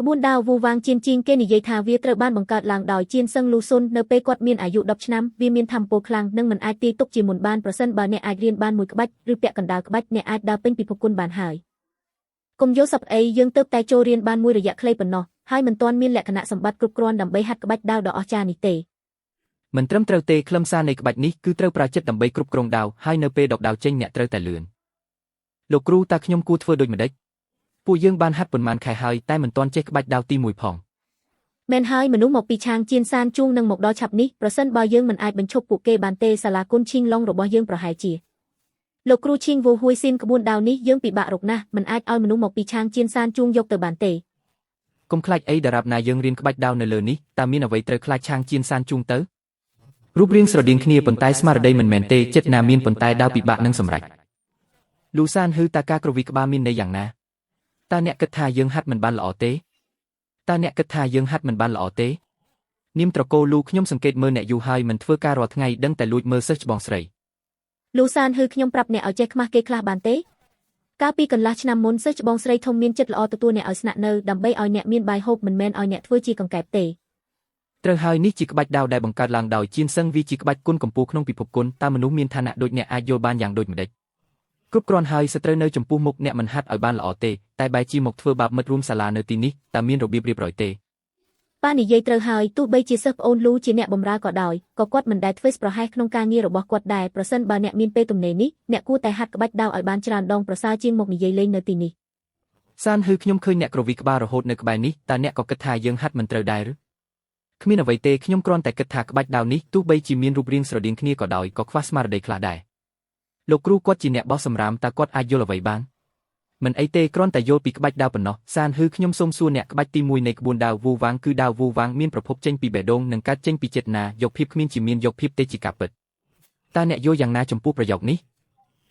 ក្បួនដាវវូវាងជៀនជីងគេនិយាយថាវាត្រូវបានបង្កើតឡើងដោយជៀនសឹងលូស៊ុននៅពេលគាត់មានអាយុ10ឆ្នាំវាមានធម៌ពលខ្លាំងនិងមិនអាចទាយទុកជាមុនបានប្រសិនបើអ្នកអាចរៀនបានមួយក្បាច់ឬពាក់កណ្ដាលក្បាច់អ្នកអាចដើរពេញពិភពគុណបានហើយកុំយល់សប្តិអីយើងទើបតែចូលរៀនបានមួយរយៈខ្លីប៉ុណ្ណោះហើយមិនទាន់មានលក្ខណៈសម្បត្តិគ្រប់គ្រាន់ដើម្បីហាត់ក្បាច់ដាវដ៏អស្ចារ្យនេះទេ មិនត្រឹមត្រូវទេខ្លឹមសារនៃក្បាច់នេះគឺត្រូវប្រើចិត្តដើម្បីគ្រប់គ្រងដាវហើយនៅពេលដកដាវចេញអ្នកត្រូវតែលឿនលោកគ្រូតើខ្ញុំគួរធ្វើដូចម្តេចពួកយើងបានហាត់ប៉ុន្មានខែហើយតែមិនទាន់ចេះក្បាច់ដាវទី1ផង មែនហើយមនុស្សមកពីឆាងជៀនសានជួងនឹងមកដល់ឆាប់នេះប្រសិនបើយើងមិនអាចបញ្ឈប់ពួកគេបានទេសាលាគុនឈីងឡុងរបស់យើងប្រហែលជាលោកគ្រូឈីងវូហួយស៊ីនក្បួនដាវនេះយើងពិបាករកណាស់មិនអាចឲ្យមនុស្សមកពីឆាងជៀនសានជួងយកទៅបានទេ កុំខ្លាចអីដរាបណាយើងរៀនក្បាច់ដាវនៅលើនេះតើមានអ្វីត្រូវខ្លាចឆាងជៀនសានជួងទៅរូបរាងស្រដៀងគ្នាប៉ុន្តែស្មារតីមិនមែនទេចិត្តណាមានប៉ុន្តែដាវពិបាកនឹងសម្រេចលូសានហឺតាការក្រវីក្បាលមានន័យយ៉ាងណាតើអ្នកគិតថាយើងហាត់មិនបានល្អទេតើអ្នកគិតថាយើងហាត់មិនបានល្អទេនាមត្រកូលលូខ្ញុំសង្កេតមើលអ្នកយូរហើយមិនធ្វើការរាល់ថ្ងៃដឹងតែលួចមើលសិស្សច្បងស្រី លូសានហឺខ្ញុំប្រាប់អ្នកឲ្យចេះខ្មាស់គេខ្លះបានទេកាលពីកន្លះឆ្នាំមុនសិស្សច្បងស្រីធំមានចិត្តល្អទទួលអ្នកឲ្យស្នាក់នៅដើម្បីឲ្យអ្នកមានបាយហូបមិនមែនឲ្យអ្នកធ្វើជាកង្កែបទេ ត្រូវហើយនេះជាក្បាច់ដាវដែលបង្កើតឡើងដោយជៀនសឹងវាជាក្បាច់គុណកម្ពស់ក្នុងពិភពគុណតើមនុស្សមានឋានៈដូចអ្នកអាចយល់បានយ៉ាងដូចម្តេចគ្រប់គ្រាន់ហើយសត្រូវនៅចំពោះមុខអ្នកមិនហាត់ឲ្យបានល្អទេតែបែរជាមកធ្វើបាបមិត្តរួមសាលានៅទីនេះតើមានរបៀបរៀបរយទេ ប៉ានិយាយត្រូវហើយទោះបីជាសិស្សប្អូនលូជាអ្នកបម្រើក៏ដោយក៏គាត់មិនដែលធ្វេសប្រហែសក្នុងការងាររបស់គាត់ដែរប្រសិនបើអ្នកមានពេលទំនេរនេះអ្នកគួរតែហាត់ក្បាច់ដាវឲ្យបានច្រើនដងប្រសើរជាងមកនិយាយលេងនៅទីនេះ សានហឺខ្ញុំឃើញអ្នកក្រវីក្បាលរហូតនៅក្បែរនេះតើអ្នកក៏គិតថាយើងហាត់មិនត្រូវដែរឬគ្មានអ្វីទេខ្ញុំគ្រាន់តែគិតថាក្បាច់ដាវនេះទោះបីជាមានរូបរាងស្រដៀងគ្នាក៏ដោយក៏ខ្វះស្មារតីខ្លះដែរលោកគ្រូគាត់ជាអ្នកបោះសម្រាមតើគាត់អាចយល់អ្វីបានមិនអីទេគ្រាន់តែយល់ពីក្បាច់ដាវប៉ុណ្ណោះសានហឺខ្ញុំសូមសួរអ្នកក្បាច់ទី1នៃក្បួនដាវវូវាងគឺដាវវូវាងមានប្រភពចេញពីបេះដូងនិងកើតចេញពីចេតនាយកភាពគ្មានជាមានយកភាពទេជាការពិតតើអ្នកយល់យ៉ាងណាចំពោះប្រយោគនេះ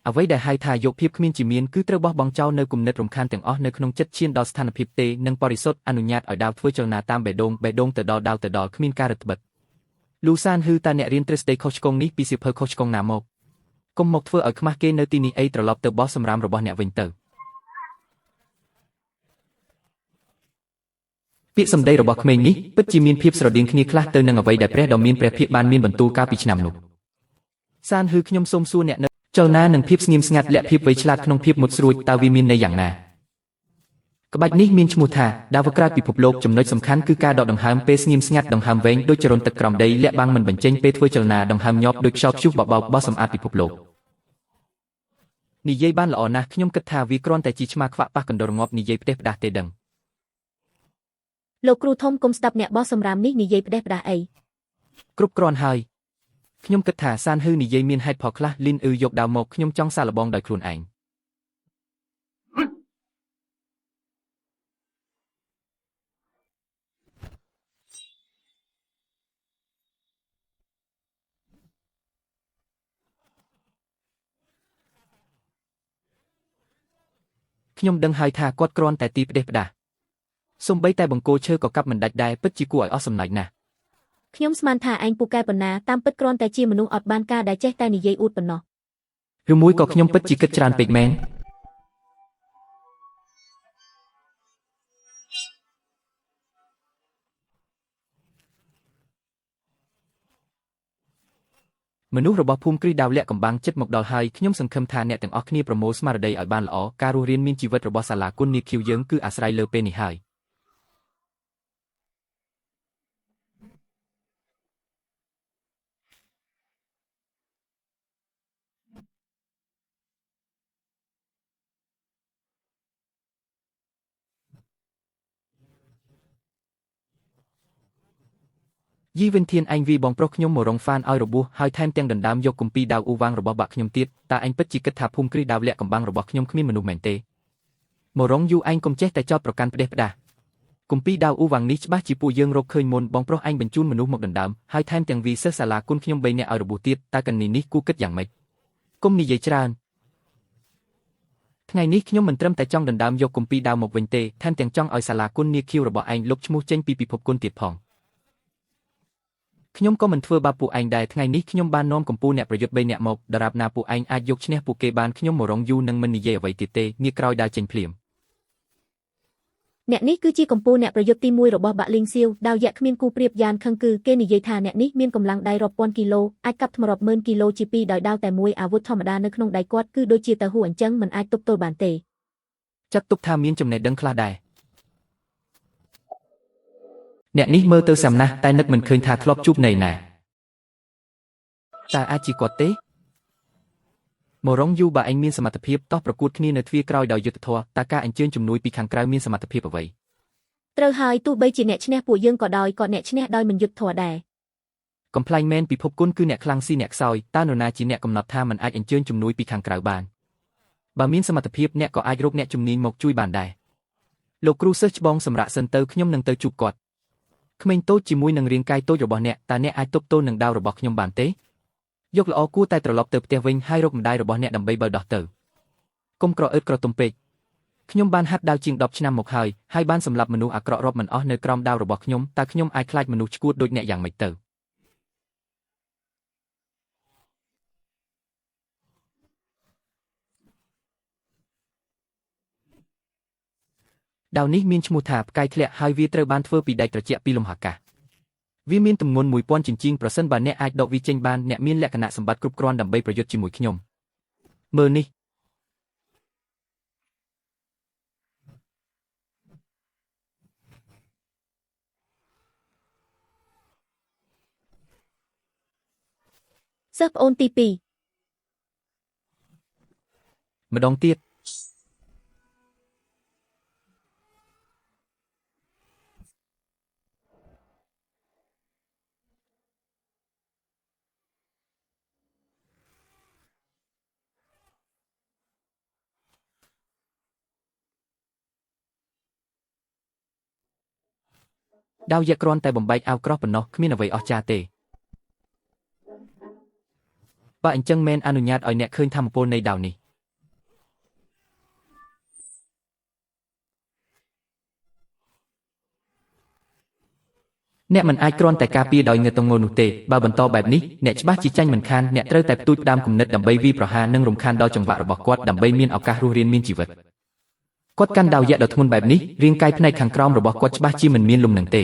អ្វីដែលហៅថាយកភាពគ្មានជាមានគឺត្រូវបោះបង់ចោលនៅគំនិតរំខានទាំងអស់នៅក្នុងចិត្តឈានដល់ស្ថានភាពទេនិងបរិសុទ្ធអនុញ្ញាតឲ្យដាវធ្វើចលនាតាមបេះដូងបេះដូងទៅដល់ដាវទៅដល់គ្មានការរឹតបន្តឹងលូសានហឺតើអ្នករៀនទ្រឹស្ដីខុសឆ្គងនេះពីសៀវភៅខុសឆ្គងណាមកកុំមកធ្វើឲ្យខ្មាស់គេនៅទីនេះអីត្រឡប់ទៅបោះសម្រាមរបស់អ្នកវិញទៅពាក្យសម្ដីរបស់ក្មេងនេះពិតជាមានភាពស្រដៀងគ្នាខ្លះទៅនឹងអ្វីដែលព្រះដ៏មានព្រះភិក្ខបានមានបន្ទូលកាលពីឆ្នាំនោះសានហឺខ្ញុំសូមសួរអ្នកនៅចលនានិងភាពស្ងៀមស្ងាត់លាក់ភាពវៃឆ្លាតក្នុងភាពមុតស្រួចតើវាមានន័យយ៉ាងណាក្បាច់នេះមានឈ្មោះថាដាវក្រាតពិភពលោកចំណុចសំខាន់គឺការដកដង្ហើមពេលស្ងៀមស្ងាត់ដង្ហើមវែងដូចចរន្តទឹកក្រោមដីលាក់បាំងមិនបញ្ចេញពេលធ្វើចលនាដង្ហើមញាប់ដូចខ្យល់ព្យុះបបោកបោះសម្អាតពិភពលោកនិយាយបានល្អណាស់ខ្ញុំគិតថាវាគ្រាន់តែជាឆ្មាខ្វាក់ប៉ះកណ្ដុរងាប់និយាយផ្ដេសផ្ដាស់ទេដឹង លោកគ្រូធំកុំស្ដាប់អ្នកបោះសម្រាមនេះនិយាយផ្ដេសផ្ដាស់អី គ្រប់គ្រាន់ហើយខ្ញុំគិតថាសានហឺនិយាយមានហេតុផលខ្លះលីនអ៊ឺយកដាវមកខ្ញុំចង់សាកល្បងដោយខ្លួនឯងខ្ញុំដឹងហើយថាគាត់គ្រាន់តែទីផ្ដេសផ្ដាស់សូម្បីតែបង្គោលឈើក៏កាប់មិនដាច់ដែរពិតជាគួរឲ្យអស់សំណើចណាស់ ខ្ញុំស្មានថាឯងពូកែប៉ុណ្ណាតាមពិតគ្រាន់តែជាមនុស្សអត់បានការដែលចេះតែនិយាយអួតប៉ុណ្ណោះ ឬមួយក៏ខ្ញុំពិតជាគិតច្រើនពេកមែនមនុស្សរបស់ភូមិគ្រីសដាវលាក់កំបាំងចិត្តមកដល់ហើយខ្ញុំសង្ឃឹមថាអ្នកទាំងអស់គ្នាប្រមូលស្មារតីឲ្យបានល្អការរស់រានមានជីវិតរបស់សាលាគុណនាគីវយើងគឺអាស្រ័យលើពេលនេះហើយយីវិនធានឯងវីបងប្រុសខ្ញុំមករងហ្វានឲ្យរបួសហើយថែមទាំងដណ្ដើមយកគម្ពីរដាវអ៊ូវាងរបស់បាក់ខ្ញុំទៀតតើឯងពិតជាគិតថាភូមិគ្រីសដាវលាក់កំបាំងរបស់ខ្ញុំគ្មានមនុស្សមែនទេមករងយូឯងកុំចេះតែចោទប្រកាន់ផ្ដេសផ្ដាស់គម្ពីរដាវអ៊ូវាងនេះច្បាស់ជាពួកយើងរកឃើញមុនបងប្រុសឯងបញ្ជូនមនុស្សមកដណ្ដើមហើយថែមទាំងវីសិស្សសាលាគុណខ្ញុំ3នាក់ឲ្យរបួសទៀតតើកណីនេះគួរគិតយ៉ាងម៉េចកុំនិយាយច្រើនថ្ងៃនេះខ្ញុំមិនត្រឹមតែចង់ដណ្ដើមយកគម្ពីរដាវមកវិញទេថែមទាំងចង់ឲ្យសាលាគុណនាគីវរបស់ឯងលុបឈ្មោះចេញពីពិភពគុណទៀតផងខ្ញុំក៏មិនធ្វើបាបពួកឯងដែរថ្ងៃនេះខ្ញុំបាននាំកម្ពូលអ្នកប្រយុទ្ធ3នាក់មកដរាបណាពួកឯងអាចយកឈ្នះពួកគេបានខ្ញុំមករងយូរនឹងមិននិយាយអ្វីទៀតទេងាកក្រោយដើរចេញភ្លាម អ្នកនេះគឺជាកម្ពូលអ្នកប្រយុទ្ធទី1របស់បាក់លីងសៀវដាវយៈគ្មានគូប្រៀបយ៉ានខឹងគឺគេនិយាយថាអ្នកនេះមានកម្លាំងដៃរាប់ពាន់គីឡូអាចកាប់ថ្មរាប់ម៉ឺនគីឡូជាពីរដោយដាវតែមួយអាវុធធម្មតានៅក្នុងដៃគាត់គឺដូចជាតៅហ៊ូអញ្ចឹងមិនអាចទប់ទល់បានទេ ចាត់ទុកថាមានចំណេះដឹងខ្លះដែរអ្នកនេះមើលទៅសាមណាស់តែនឹកមិនឃើញថាធ្លាប់ជួបនៅណាតើអាចជាគាត់ទេមករងយូបើឯងមានសមត្ថភាពតោះប្រកួតគ្នានៅទ្វារក្រោយដោយយុត្តិធម៌តើការអញ្ជើញជំនួយពីខាងក្រៅមានសមត្ថភាពអ្វី ត្រូវហើយទោះបីជាអ្នកឈ្នះពួកយើងក៏ដោយក៏អ្នកឈ្នះដោយមិនយុត្តិធម៌ដែរ កំប្លែងមែនពិភពគុណគឺអ្នកខ្លាំងស៊ីអ្នកខ្សោយតើនរណាជាអ្នកកំណត់ថាមិនអាចអញ្ជើញជំនួយពីខាងក្រៅបានបើមានសមត្ថភាពអ្នកក៏អាចរកអ្នកជំនាញមកជួយបានដែរលោកគ្រូសិស្សច្បងសម្រាប់សិនទៅខ្ញុំនឹងទៅជួបគាត់ក្មេងតូចជាមួយនឹងរាងកាយតូចរបស់អ្នកតើអ្នកអាចទប់ទល់នឹងដាវរបស់ខ្ញុំបានទេយកល្អគួរតែត្រឡប់ទៅផ្ទះវិញហើយរកម្ដាយរបស់អ្នកដើម្បីបើដោះទៅកុំក្រអឺតក្រទុំពេកខ្ញុំបានហាត់ដាវជាង10ឆ្នាំមកហើយហើយបានសម្លាប់មនុស្សអាក្រក់រាប់មិនអស់នៅក្រោមដាវរបស់ខ្ញុំតើខ្ញុំអាចខ្លាចមនុស្សឆ្កួតដូចអ្នកយ៉ាងម៉េចទៅ ដាវនេះមានឈ្មោះថាផ្កាយធ្លាក់ហើយវាត្រូវបានធ្វើពីដែកត្រជាក់ពីលំហអាកាសវាមានទម្ងន់1000ជាងជាងប្រសិនបើអ្នកអាចដកវាចេញបានអ្នកមានលក្ខណៈសម្បត្តិគ្រប់គ្រាន់ដើម្បីប្រយុទ្ធជាមួយខ្ញុំមើលនេះ សិស្សប្អូនទី2 ម្ដងទៀតដាវយៈគ្រាន់តែបំបែកអាវក្រោះប៉ុណ្ណោះគ្មានអ្វីអស្ចារ្យទេបើអញ្ចឹងមែនអនុញ្ញាតឲ្យអ្នកឃើញធម៌ពលនៃដាវនេះអ្នកមិនអាចគ្រាន់តែការពារដោយងើតងោនោះទេបើបន្តបែបនេះអ្នកច្បាស់ជាចាញ់មិនខានអ្នកត្រូវតែផ្ទួចផ្ដើមគំនិតដើម្បីវាយប្រហារនិងរំខានដល់ចង្វាក់របស់គាត់ដើម្បីមានឱកាសរស់រានមានជីវិតគាត់កាន់ដាវយៈដ៏ធ្ងន់បែបនេះរាងកាយផ្នែកខាងក្រោមរបស់គាត់ច្បាស់ជាមិនមានលំនឹងទេ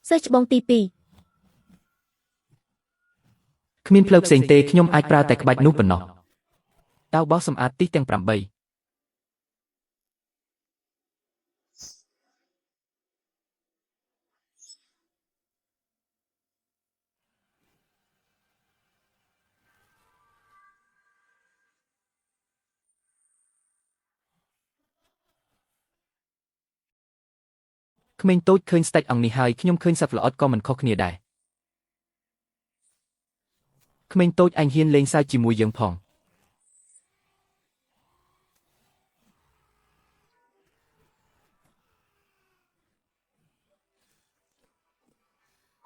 សិស្សច្បងទី2 គ្មានផ្លូវផ្សេងទេខ្ញុំអាចប្រើតែក្បាច់នោះប៉ុណ្ណោះតៅបោះសម្អាតទីទាំង8ក្មេងតូចឃើញស្ដេចអង្គនេះហើយខ្ញុំឃើញសត្វល្អិតក៏មិនខុសគ្នាដែរក្មេងតូចអញហ៊ានលេងសើចជាមួយយើងផង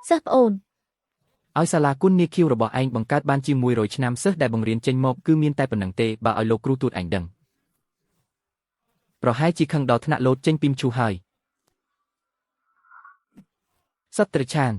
សិស្សប្អូន ឲ្យសាលាគុណនាគីវរបស់ឯងបង្កើតបានជាង100ឆ្នាំសិស្សដែលបង្រៀនចេញមកគឺមានតែប៉ុណ្្នឹងទេបើឲ្យលោកគ្រូទូតឯងដឹងប្រហែលជាខឹងដល់ថ្នាក់លោតចេញពីមឈូសហើយសត្វត្រឆាន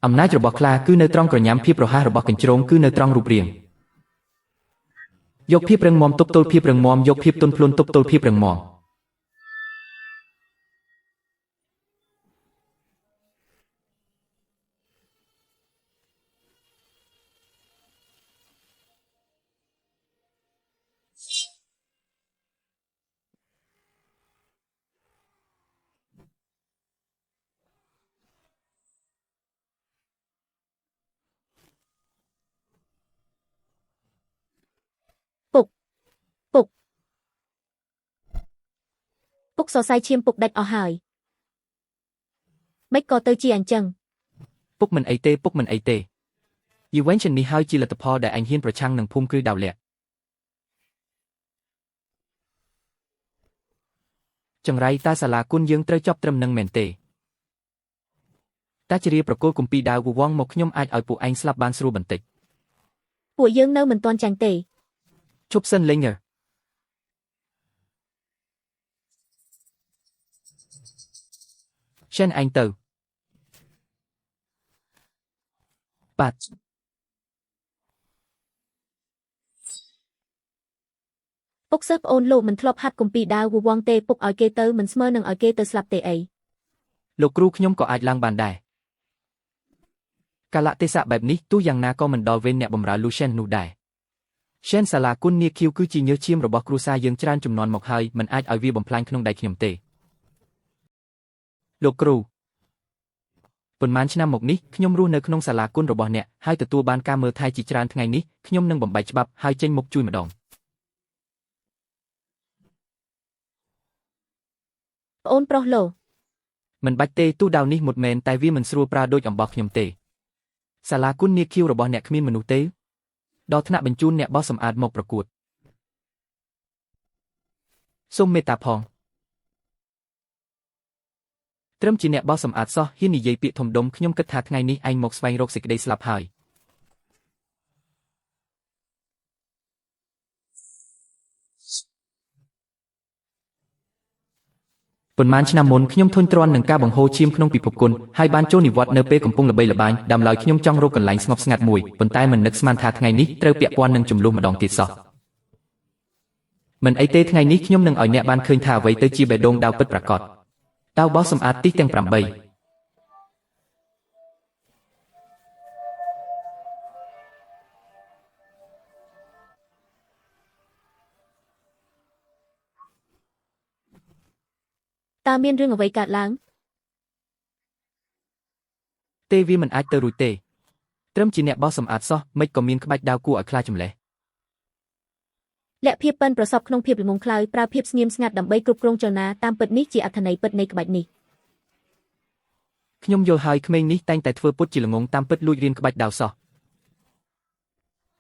អំណាចរបស់ខ្លាគឺនៅត្រង់ក្រញាំភាពរហ័សរបស់កញ្ជ្រោងគឺនៅត្រង់រូបរាងយកភាពរឹងមាំទប់ទល់ភាពរឹងមាំយកភាពទន់ភ្លន់ទប់ទល់ភាពរឹងមាំ ពុកពុកពុកសរសៃឈាមពុកដាច់អស់ហើយមិនក៏ទៅជាអញ្ចឹង ពុកមិនអីទេពុកមិនអីទេយីវ៉ែនចិននេះហើយជាលទ្ធផលដែលអញហ៊ានប្រឆាំងនឹងភូមិគ្រឹះដាវលាក់ ចង្រៃតើសាលាគុណយើងត្រូវចប់ត្រឹមនឹងមែនទេតាជារាប្រគល់គម្ពីរដាវវងមកខ្ញុំអាចឲ្យពួកឯងស្លាប់បានស្រួលបន្តិច ពួកយើងនៅមិនទាន់ចាញ់ទេ ឈប់សិនលេងើ შិនឯងទៅបាទ ពុកសិស្សប្អូនលោកមិនធ្លាប់ហាត់គម្ពីរដាវវងទេពុកឲ្យគេទៅមិនស្មើនឹងឲ្យគេទៅស្លាប់ទេអី លោកគ្រូខ្ញុំក៏អាចឡើងបានដែរកាលៈទេសៈបែបនេះទោះយ៉ាងណាក៏មិនដល់វេនអ្នកបម្រើលូសែននោះដែរសែនសាលាគុណនាគៀវគឺជាញើសឈាមរបស់គ្រួសារយើងច្រើនជំនាន់មកហើយមិនអាចឲ្យវាបំផ្លាញក្នុងដៃខ្ញុំទេលោកគ្រូប៉ុន្មានឆ្នាំមកនេះខ្ញុំរស់នៅក្នុងសាលាគុណរបស់អ្នកហើយទទួលបានការមើលថែជាច្រើនថ្ងៃនេះខ្ញុំនឹងបំបែកច្បាប់ហើយចេញមុខជួយម្ដង ប្អូនប្រុសលោក មិនបាច់ទេទោះដាវនេះមុតមែនតែវាមិនស្រួលប្រើដូចអំបោះខ្ញុំទេសាលាគុណនាគៀវរបស់អ្នកគ្មានមនុស្សទេដល់ថ្នាក់បញ្ជូនអ្នកបោះសម្អាតមកប្រកួតសូមមេត្តាផងត្រឹមជាអ្នកបោះសម្អាតសោះហ៊ាននិយាយពាក្យធំដុំខ្ញុំគិតថាថ្ងៃនេះឯងមកស្វែងរកសេចក្តីស្លាប់ហើយប៉ុន្មានឆ្នាំមុនខ្ញុំធុញទ្រាន់នឹងការបង្ហូរឈាមក្នុងពិភពគុណហើយបានចូលនិវត្តន៍នៅពេលកំពុងល្បីល្បាញដើមឡើយខ្ញុំចង់រកកន្លែងស្ងប់ស្ងាត់មួយប៉ុន្តែមិននឹកស្មានថាថ្ងៃនេះត្រូវពាក់ព័ន្ធនឹងជម្លោះម្ដងទៀតសោះមិនអីទេថ្ងៃនេះខ្ញុំនឹងឲ្យអ្នកបានឃើញថាអ្វីទៅជាបេះដូងដាវពិតប្រាកដដាវបោះសម្អាតទីទាំង8 តើមានរឿងអ្វីកើតឡើង ទេវាមិនអាចទៅរួចទេត្រឹមជាអ្នកបោះសម្អាតសោះមិនក៏មានក្បាច់ដាវគួរឲ្យខ្លាចចម្លេះ លាក់ភាពប៉ិនប្រសប់ក្នុងភាពល្ងង់ខ្លៅប្រើភាពស្ងៀមស្ងាត់ដើម្បីគ្រប់គ្រងចលនាតាមពិតនេះជាអត្ថន័យពិតនៃក្បាច់នេះ ខ្ញុំយល់ហើយក្មេងនេះតែងតែធ្វើពុតជាល្ងងតាមពិតលួចរៀនក្បាច់ដាវសោះ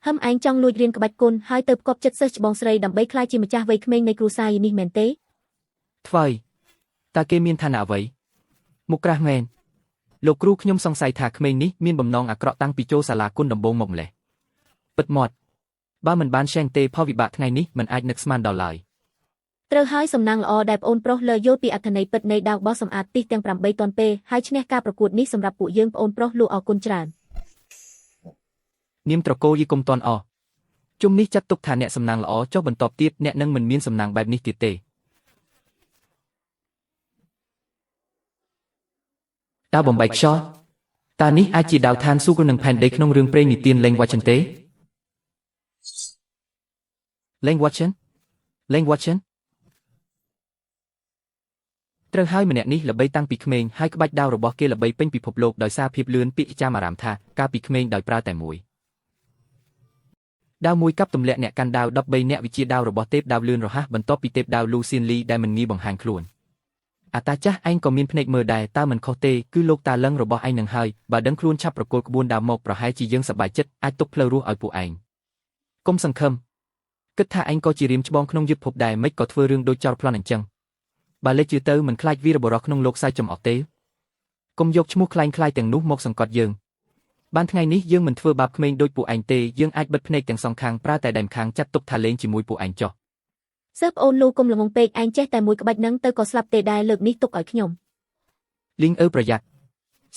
ហឹមឯងចង់លួចរៀនក្បាច់គុណហើយទៅផ្គប់ចិត្តសិស្សច្បងស្រីដើម្បីក្លាយជាម្ចាស់វ័យក្មេងនៃគ្រួសារយនេះមែនទេ ថ្វីតើគេមានឋានៈអ្វីមុខក្រាស់មែនលោកគ្រូខ្ញុំសង្ស័យថាក្មេងនេះមានបំណងអាក្រក់តាំងពីចូលសាលាគុណដំបូងមកម្លេះពិតមាត់បើមិនបានშែងទេផលវិបាកថ្ងៃនេះមិនអាចនឹកស្មានដល់ឡើយ ត្រូវហើយសំណាងល្អដែលប្អូនប្រុសលើយល់ពីអត្ថន័យពិតនៃដាវបោះសម្អាតទីទាំង8ទាន់ពេលហើយឈ្នះការប្រកួតនេះសម្រាប់ពួកយើងប្អូនប្រុសលោកអរគុណច្រើន នាមត្រកូលយីគុំតន់អជុំនេះចាត់ទុកថាអ្នកសំណាងល្អចុះបន្តទៀតអ្នកនឹងមិនមានសំណាងបែបនេះទៀតទេតើបំបែកខ្យល់តើនេះអាចជាដាវឋានសួគ៌នឹងផែនដីក្នុងរឿងព្រេងនិទានលេងវ៉ាចិនទេលេងវ៉ាចិនលេងវ៉ាចិនត្រូវហើយម្នាក់នេះល្បីតាំងពីក្មេងហើយក្បាច់ដាវរបស់គេល្បីពេញពិភពលោកដោយសារភាពលឿនពាក្យចាំអារម្មណ៍ថាកាលពីក្មេងដោយប្រើតែមួយដាវមួយកាប់ទម្លាក់អ្នកកាន់ដាវ13អ្នកវិជាដាវរបស់ទេពដាវលឿនរហ័សបន្ទាប់ពីទេពដាវលូសៀនលីដែលមិនងាយបង្ហាញខ្លួនអាតាចាស់ឯងក៏មានភ្នែកមើលដែរតើមិនខុសទេគឺលោកតាលឹងរបស់ឯងនឹងហើយបើដឹងខ្លួនឆាប់ប្រគល់ក្បួនដាវមកប្រហែលជាយើងសប្បាយចិត្តអាចទុកផ្លូវរស់ឲ្យពួកឯងកុំសង្ឃឹមគិតថាឯងក៏ជារៀមច្បងក្នុងយុទ្ធភពដែរមិនក៏ធ្វើរឿងដូចចោរប្លន់អញ្ចឹងបើលេចជឿទៅមិនខ្លាចវីរបុរសក្នុងលោកសាយចំអកទេកុំយកឈ្មោះខ្លែងខ្លាយទាំងនោះមកសង្កត់យើងបានថ្ងៃនេះយើងមិនធ្វើបាបក្មេងដូចពួកឯងទេយើងអាចបិទភ្នែកទាំងសងខាងប្រើតែដៃម្ខាងចាត់ទុកថាលេងជាមួយពួកឯងចុះ សិស្សប្អូនលោកកុំល្ងងពេកឯងចេះតែមួយក្បាច់នឹងទៅក៏ស្លាប់ទេដែរលើកនេះទុកឲ្យខ្ញុំ លីងអើប្រយ័ត្ន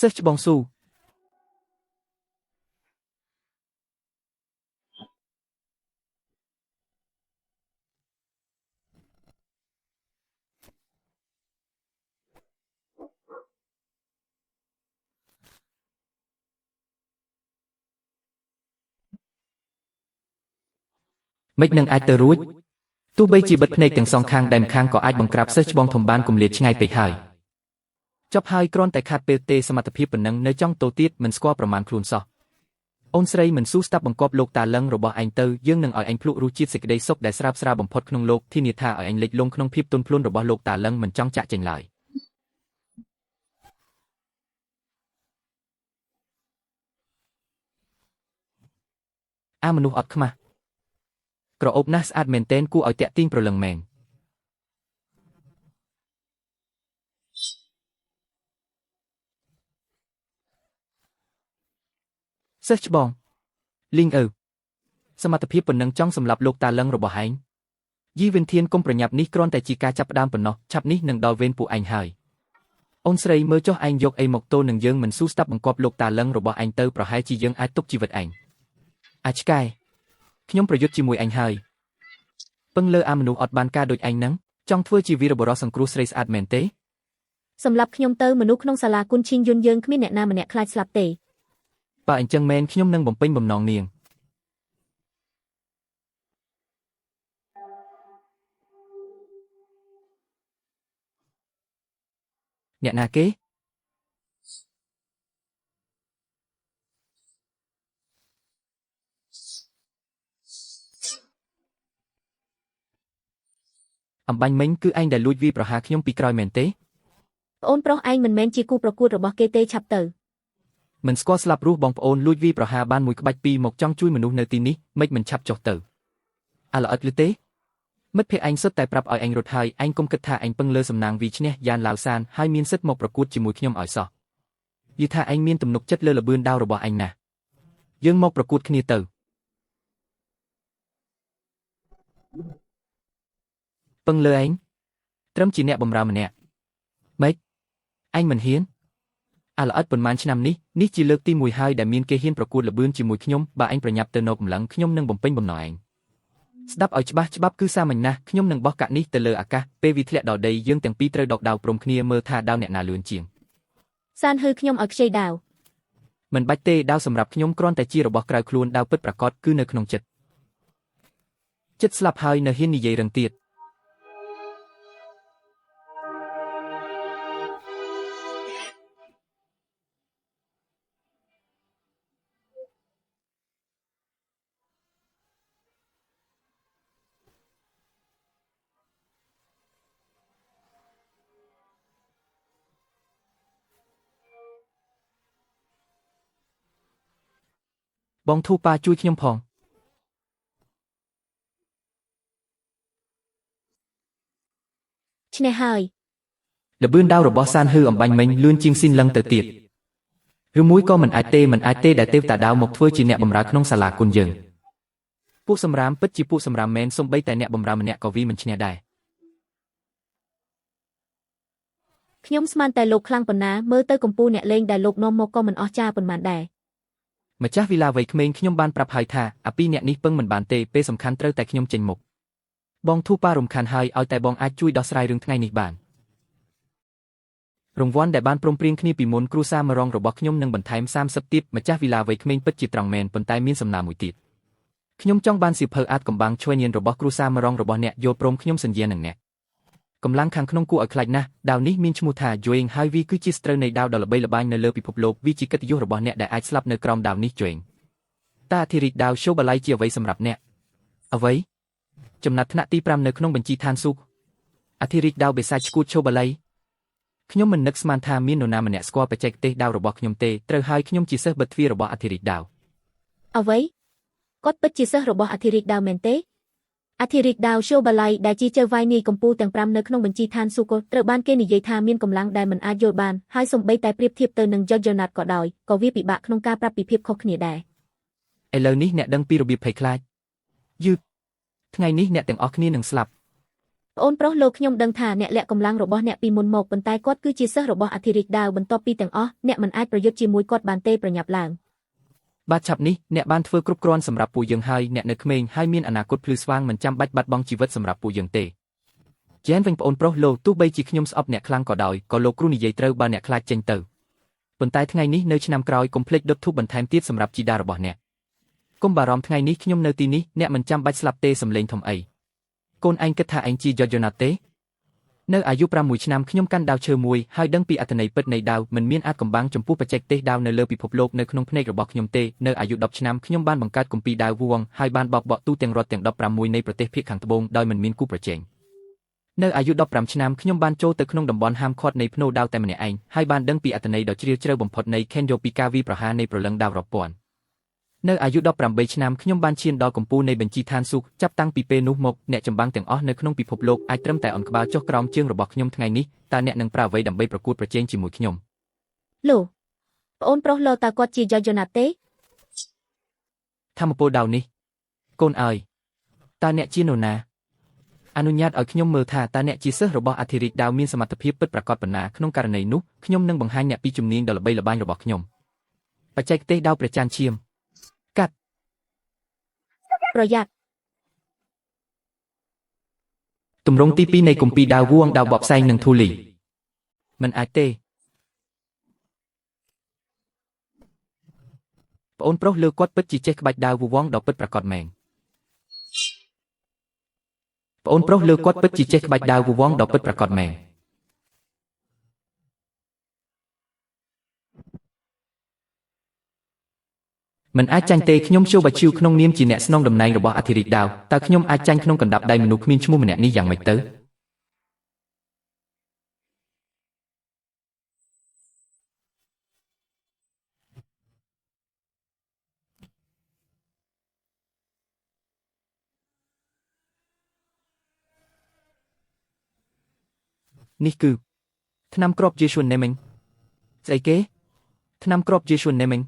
សិស្សច្បងស៊ូមិននឹងអាចទៅរួចទោះបីជាបិទភ្នែកទាំងសងខាងដៃម្ខាងក៏អាចបង្ក្រាបសិស្សច្បងធំបានគម្លាតឆ្ងាយពេកហើយចប់ហើយគ្រាន់តែខាត់ពេលទេសមត្ថភាពប៉ុណ្ណឹងនៅចង់តទៀតមិនស្គាល់ប្រមាណខ្លួនសោះអូនស្រីមិនស៊ូស្ដាប់បង្គាប់លោកតាលឹងរបស់ឯងទៅយើងនឹងឲ្យឯងភ្លក់រសជាតិសេចក្តីសុខដែលស្រាបស្រាលបំផុតក្នុងលោកធានាថាឲ្យឯងលិចលង់ក្នុងភាពទន់ភ្លន់របស់លោកតាលឹងមិនចង់ចាក់ចេញឡើយអាមនុស្សអត់ខ្មាស់ក្រអូបណាស់ស្អាតមែនទែនគួរឲ្យតាក់ទាញព្រលឹងមែន សិស្សច្បងលីងអើសមត្ថភាពប៉ុណ្ណឹងចង់សម្លាប់លោកតាលឹងរបស់ឯងយីវិនធានគុំប្រញាប់នេះគ្រាន់តែជាការចាប់ផ្ដើមប៉ុណ្ណោះឆាប់នេះនឹងដល់វេនពួកឯងហើយអូនស្រីមើលចុះឯងយកអីមកទល់នឹងយើងមិនស៊ូស្ដាប់បង្គាប់លោកតាលឹងរបស់ឯងទៅប្រហែលជាយើងអាចទុកជីវិតឯងអាចឆ្កែខ្ញុំប្រយុទ្ធជាមួយឯងហើយពឹងលើអាមនុស្សអត់បានការដូចឯងនឹងចង់ធ្វើជាវីរបុរសសង្គ្រោះស្រីស្អាតមែនទេ សម្រាប់ខ្ញុំទៅមនុស្សក្នុងសាលាគុនឈីងយុនយើងគ្មានអ្នកណាម្នាក់ខ្លាចស្លាប់ទេ បើអញ្ចឹងមែនខ្ញុំនឹងបំពេញបំណងនាងអ្នកណាគេអំបញ្ញមិញគឺឯងដែលលួចវាយប្រហារខ្ញុំពីក្រោយមែនទេ ប្អូនប្រុសឯងមិនមែនជាគូប្រកួតរបស់គេទេឆាប់ទៅ មិនស្គាល់ស្លាប់រស់បងប្អូនលួចវាយប្រហារបានមួយក្បាច់ពីរមកចង់ជួយមនុស្សនៅទីនេះមិនមិនឆាប់ចុះទៅអាល្អិតឬទេមិត្តភក្តិឯងសុទ្ធតែប្រាប់ឲ្យឯងរត់ហើយឯងគុំគិតថាឯងពឹងលើសំណាងវីឈ្នះយ៉ានឡាវសានហើយមានសិទ្ធិមកប្រកួតជាមួយខ្ញុំឲ្យសោះយីថាឯងមានទំនុកចិត្តលើល្បឿនដាវរបស់ឯងណាស់យើងមកប្រកួតគ្នាទៅពឹងលើឯងត្រឹមជាអ្នកបម្រើម្នាក់ម៉េចឯងមិនហ៊ានអាល្អិតប៉ុន្មានឆ្នាំនេះនេះជាលើកទី1ហើយដែលមានគេហ៊ានប្រកួតល្បឿនជាមួយខ្ញុំបើឯងប្រញាប់ទៅនៅកម្លាំងខ្ញុំនឹងបំពេញបំណងឯងស្ដាប់ឲ្យច្បាស់ច្បាប់គឺសាមញ្ញណាស់ខ្ញុំនឹងបោះកាក់នេះទៅលើអាកាសពេលវាធ្លាក់ដល់ដីយើងទាំងពីរត្រូវដកដាវព្រមគ្នាមើលថាដាវអ្នកណាលឿនជាង សានហឺខ្ញុំឲ្យខ្ចីដាវ មិនបាច់ទេដាវសម្រាប់ខ្ញុំគ្រាន់តែជារបស់ក្រៅខ្លួនដាវពិតប្រាកដគឺនៅក្នុងចិត្តចិត្តស្លាប់ហើយនៅហ៊ាននិយាយរឿងទៀតបងធូប៉ាជួយខ្ញុំផង ឈ្នះហើយ ល្បឿនដាវរបស់សានហឺអំបញ្ញមិញលឿនជាងស៊ីនលឹងទៅទៀតឬមួយក៏មិនអាចទេមិនអាចទេដែលទេវតាដាវមកធ្វើជាអ្នកបម្រើក្នុងសាលាគុណយើងពួកសម្រាមពិតជាពួកសម្រាមមែនសូម្បីតែអ្នកបម្រើម្នាក់ក៏វីមិនឈ្នះដែរ ខ្ញុំស្មានតែលោកខ្លាំងប៉ុណ្ណាមើលទៅកំពូលអ្នកលេងដែលលោកនាំមកក៏មិនអស្ចារ្យប៉ុន្មានដែរ ម្ចាស់វីឡាវ័យក្មេងខ្ញុំបានប្រាប់ហើយថាអាពីរអ្នកនេះពឹងមិនបានទេពេលសំខាន់ត្រូវតែខ្ញុំចេញមុខបងធូប៉ារំខានហើយឲ្យតែបងអាចជួយដោះស្រាយរឿងថ្ងៃនេះបានរង្វាន់ដែលបានព្រមព្រៀងគ្នាពីមុនគ្រួសារមរងរបស់ខ្ញុំនឹងបន្ថែម30ទៀតម្ចាស់វីឡាវ័យក្មេងពិតជាត្រង់មែនប៉ុន្តែមានសំណើមួយទៀតខ្ញុំចង់បានសៀវភៅអាចកំបាំងឆ្វេងញៀនរបស់គ្រួសារមរងរបស់អ្នកយល់ព្រមខ្ញុំសន្យានឹងអ្នកកម្លាំងខាងក្នុងគួរឲ្យខ្លាចណាស់ដាវនេះមានឈ្មោះថាយូអេងហើយវាគឺជាស្ត្រូវនៃដាវដ៏ល្បីល្បាញនៅលើពិភពលោកវាជាកិត្តិយសរបស់អ្នកដែលអាចស្លាប់នៅក្រោមដាវនេះយូអេងតាអធិរាជដាវសូបាឡៃជាអ្វីសម្រាប់អ្នកអ្វីចំណាត់ថ្នាក់ទី5នៅក្នុងបញ្ជីឋានសួគ៌អធិរាជដាវបិសាចឈួតឈូបាឡៃខ្ញុំមិននឹកស្មានថាមាននរណាម្នាក់ស្គាល់បច្ចេកទេសដាវរបស់ខ្ញុំទេត្រូវហើយខ្ញុំជាសិស្សបិទទ្វាររបស់អធិរាជដាវ អ្វីគាត់ពិតជាសិស្សរបស់អធិរាជដាវមែនទេអធិរាជដាវសូបាឡៃដែលជាចៅហ្វាយនាយកំពូលទាំង5នៅក្នុងបញ្ជីឋានសួគ៌ត្រូវបានគេនិយាយថាមានកម្លាំងដែលមិនអាចយល់បានហើយសូម្បីតែប្រៀបធៀបទៅនឹង Juggernaut ក៏ដោយក៏វាពិបាកក្នុងការប្រាប់ពីភាពខុសគ្នាដែរ ឥឡូវនេះអ្នកដឹងពីរបៀបភ័យខ្លាចយឺតថ្ងៃនេះអ្នកទាំងអស់គ្នានឹងស្លាប់ ប្អូនប្រុសលោកខ្ញុំដឹងថាអ្នកលាក់កម្លាំងរបស់អ្នកពីមុនមកប៉ុន្តែគាត់គឺជាសិស្សរបស់អធិរាជដាវបន្ទាប់ពីទាំងអស់អ្នកមិនអាចប្រយុទ្ធជាមួយគាត់បានទេប្រញាប់ឡើង បាទឆាប់នេះអ្នកបានធ្វើគ្រប់គ្រាន់សម្រាប់ពួកយើងហើយអ្នកនៅក្មេងហើយមានអនាគតភ្លឺស្វាងមិនចាំបាច់បាត់បង់ជីវិតសម្រាប់ពួកយើងទេជែនវិញប្អូនប្រុសលោកទោះបីជាខ្ញុំស្អប់អ្នកខ្លាំងក៏ដោយក៏លោកគ្រូនិយាយត្រូវបើអ្នកខ្លាចចេញទៅប៉ុន្តែថ្ងៃនេះនៅឆ្នាំក្រោយកុំភ្លេចដុតធូបបន្ថែមទៀតសម្រាប់ជីតារបស់អ្នកកុំបារម្ភថ្ងៃនេះខ្ញុំនៅទីនេះអ្នកមិនចាំបាច់ស្លាប់ទេសំលេងធំអីកូនឯងគិតថាឯងជាយ៉តយ៉ូណាតទេនៅអាយុ6ឆ្នាំខ្ញុំកាន់ដាវឈើមួយហើយដឹងពីអត្ថន័យពិតនៃដាវមិនមានអាចកំបាំងចំពោះបច្ចេកទេសដាវនៅលើពិភពលោកនៅក្នុងភ្នែករបស់ខ្ញុំទេនៅអាយុ10ឆ្នាំខ្ញុំបានបង្កើតគម្ពីរដាវវងហើយបានបោកបក់ទូទាំងរដ្ឋទាំង16នៃប្រទេសភាគខាងត្បូងដោយមិនមានគូប្រជែងនៅអាយុ15ឆ្នាំខ្ញុំបានចូលទៅក្នុងតំបន់ហាមឃាត់នៃភ្នូដាវតែម្នាក់ឯងហើយបានដឹងពីអត្ថន័យដ៏ជ្រាលជ្រៅបំផុតនៃ Kenyo ពីការវាយប្រហារនៃព្រលឹងដាវរាប់ពាន់នៅអាយុ18ឆ្នាំខ្ញុំបានឈានដល់កំពូលនៃបញ្ជីឋានសួគ៌ចាប់តាំងពីពេលនោះមកអ្នកចម្បាំងទាំងអស់នៅក្នុងពិភពលោកអាចត្រឹមតែអន់ក្បាលចុះក្រោមជើងរបស់ខ្ញុំថ្ងៃនេះតើអ្នកនឹងប្រើអ្វីដើម្បីប្រកួតប្រជែងជាមួយខ្ញុំ លោកប្អូនប្រុសលោកតើគាត់ជា Juggernaut ទេ ធម្មពលដាវនេះកូនអើយតើអ្នកជានរណាអនុញ្ញាតឲ្យខ្ញុំមើលថាតើអ្នកជាសិស្សរបស់អធិរាជដាវមានសមត្ថភាពពិតប្រាកដប៉ុណ្ណាក្នុងករណីនោះខ្ញុំនឹងបង្ហាញអ្នកពីជំនាញដ៏ល្បីល្បាញរបស់ខ្ញុំបច្ចេកទេសដាវព្រះច័ន្ទឈាមកាត់ ប្រយ័ត្ន ទម្រង់ទី2នៃគម្ពីរដាវវួងដាវបបផ្សែងនិងធូលីមិនអាចទេប្អូនប្រុសលើគាត់ពិតជាចេះក្បាច់ដាវវងដ៏ពិតប្រាកដមែនប្អូនប្រុសលើគាត់ពិតជាចេះក្បាច់ដាវវងដ៏ពិតប្រាកដមែនមិនអាចចាញ់ទេខ្ញុំជូបាឈីវក្នុងនាមជាអ្នកស្នងតំណែងរបស់អធិរាជដាវតើខ្ញុំអាចចាញ់ក្នុងកណ្ដាប់ដៃមនុស្សគ្មានឈ្មោះម្នាក់នេះយ៉ាងម៉េចទៅនេះគឺថ្នាំគ្រាប់យេស៊ូនណេមិញស្អីគេថ្នាំគ្រាប់យេស៊ូនណេមិញ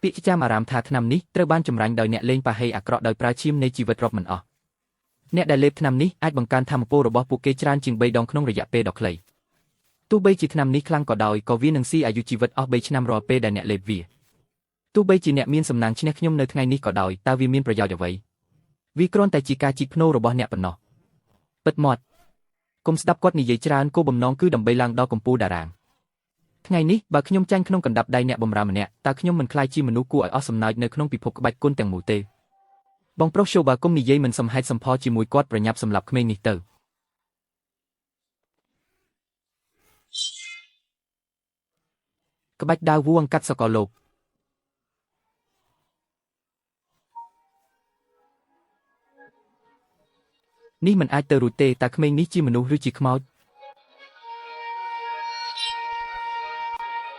ពាក្យចាំអារាមថាថ្នាំនេះត្រូវបានចម្រាញ់ដោយអ្នកលេងប៉ាហេអាក្រក់ដោយប្រើឈាមនៃជីវិតរាប់មិនអស់អ្នកដែលលេបថ្នាំនេះអាចបង្កើនធម៌ពលរបស់ពួកគេច្រើនជាង3ដងក្នុងរយៈពេលដ៏ខ្លីទោះបីជាថ្នាំនេះខ្លាំងក៏ដោយក៏វានឹងស៊ីអាយុជីវិតអស់3ឆ្នាំរាល់ពេលដែលអ្នកលេបវាទោះបីជាអ្នកមានសំណាងឈ្នះខ្ញុំនៅថ្ងៃនេះក៏ដោយតើវាមានប្រយោជន៍អ្វីវាគ្រាន់តែជាការជីកភ្នោរបស់អ្នកប៉ុណ្ណោះពិតមាត់កុំស្ដាប់គាត់និយាយច្រើនគោលបំណងគឺដើម្បីឡើងដល់កំពូលតារាងថ្ងៃនេះបើខ្ញុំចាញ់ក្នុងកណ្ដាប់ដៃអ្នកបម្រើម្នាក់តើខ្ញុំមិនក្លាយជាមនុស្សគួរឲ្យអស់សំណើចនៅក្នុងពិភពក្បាច់គុណទាំងមូលទេបងប្រុសសូបាគុំនិយាយមិនសមហេតុសមផលជាមួយគាត់ប្រញាប់សម្លាប់ក្មេងនេះទៅក្បាច់ដាវវងកាត់សកលលោកនេះមិនអាចទៅរួចទេតើក្មេងនេះជាមនុស្សឬជាខ្មោច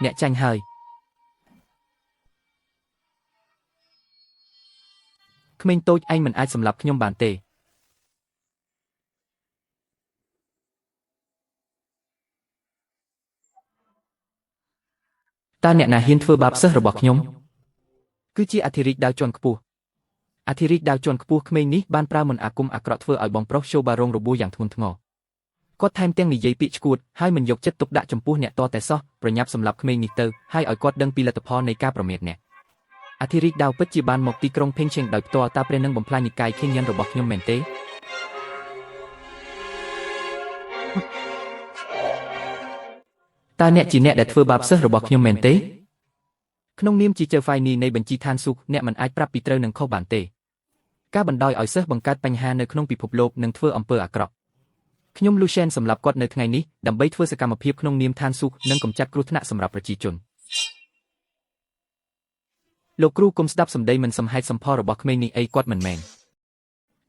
អ្នកចាញ់ហើយក្មេងតូចឯងមិនអាចសម្លាប់ខ្ញុំបានទេតើអ្នកណាហ៊ានធ្វើបាបសិស្សរបស់ខ្ញុំគឺជាអធិរាជដាវជាន់ខ្ពស់អធិរាជដាវជាន់ខ្ពស់ក្មេងនេះបានប្រើមន្តអាគមអាក្រក់ធ្វើឲ្យបងប្រុសសូបារងរបួសយ៉ាងធ្ងន់ធ្ងរគាត់ថែមទាំងនិយាយពាក្យឆ្កួតហើយមិនយកចិត្តទុកដាក់ចំពោះអ្នកតតែសោះប្រញាប់សម្លាប់ក្មេងនេះទៅហើយឲ្យគាត់ដឹងពីលទ្ធផលនៃការប្រមាថអ្នកអធិរាជដាវពិតជាបានមកទីក្រុងភេងឆេងដោយផ្ទាល់តើព្រះនឹងបំផ្លាញនិកាយខេញយ៉ាន់របស់ខ្ញុំមែនទេតើអ្នកជាអ្នកដែលធ្វើបាបសិស្សរបស់ខ្ញុំមែនទេក្នុងនាមជាចៅហ្វាយនីនៃបញ្ជីឋានសួគ៌អ្នកមិនអាចប្រាប់ពីត្រូវនឹងខុសបានទេការបណ្ដោយឲ្យសិស្សបង្កើតបញ្ហានៅក្នុងពិភពលោកនិងធ្វើអំពើអាក្រក់ខ្ញុំលូសែនសម្លាប់គាត់នៅថ្ងៃនេះដើម្បីធ្វើសកម្មភាពក្នុងនាមឋានសួគ៌និងកម្ចាត់គ្រោះថ្នាក់សម្រាប់ប្រជាជនលោកគ្រូគុំស្ដាប់សម្ដីមិនសមហេតុសមផលរបស់ក្មេងនេះអីគាត់មិនមែន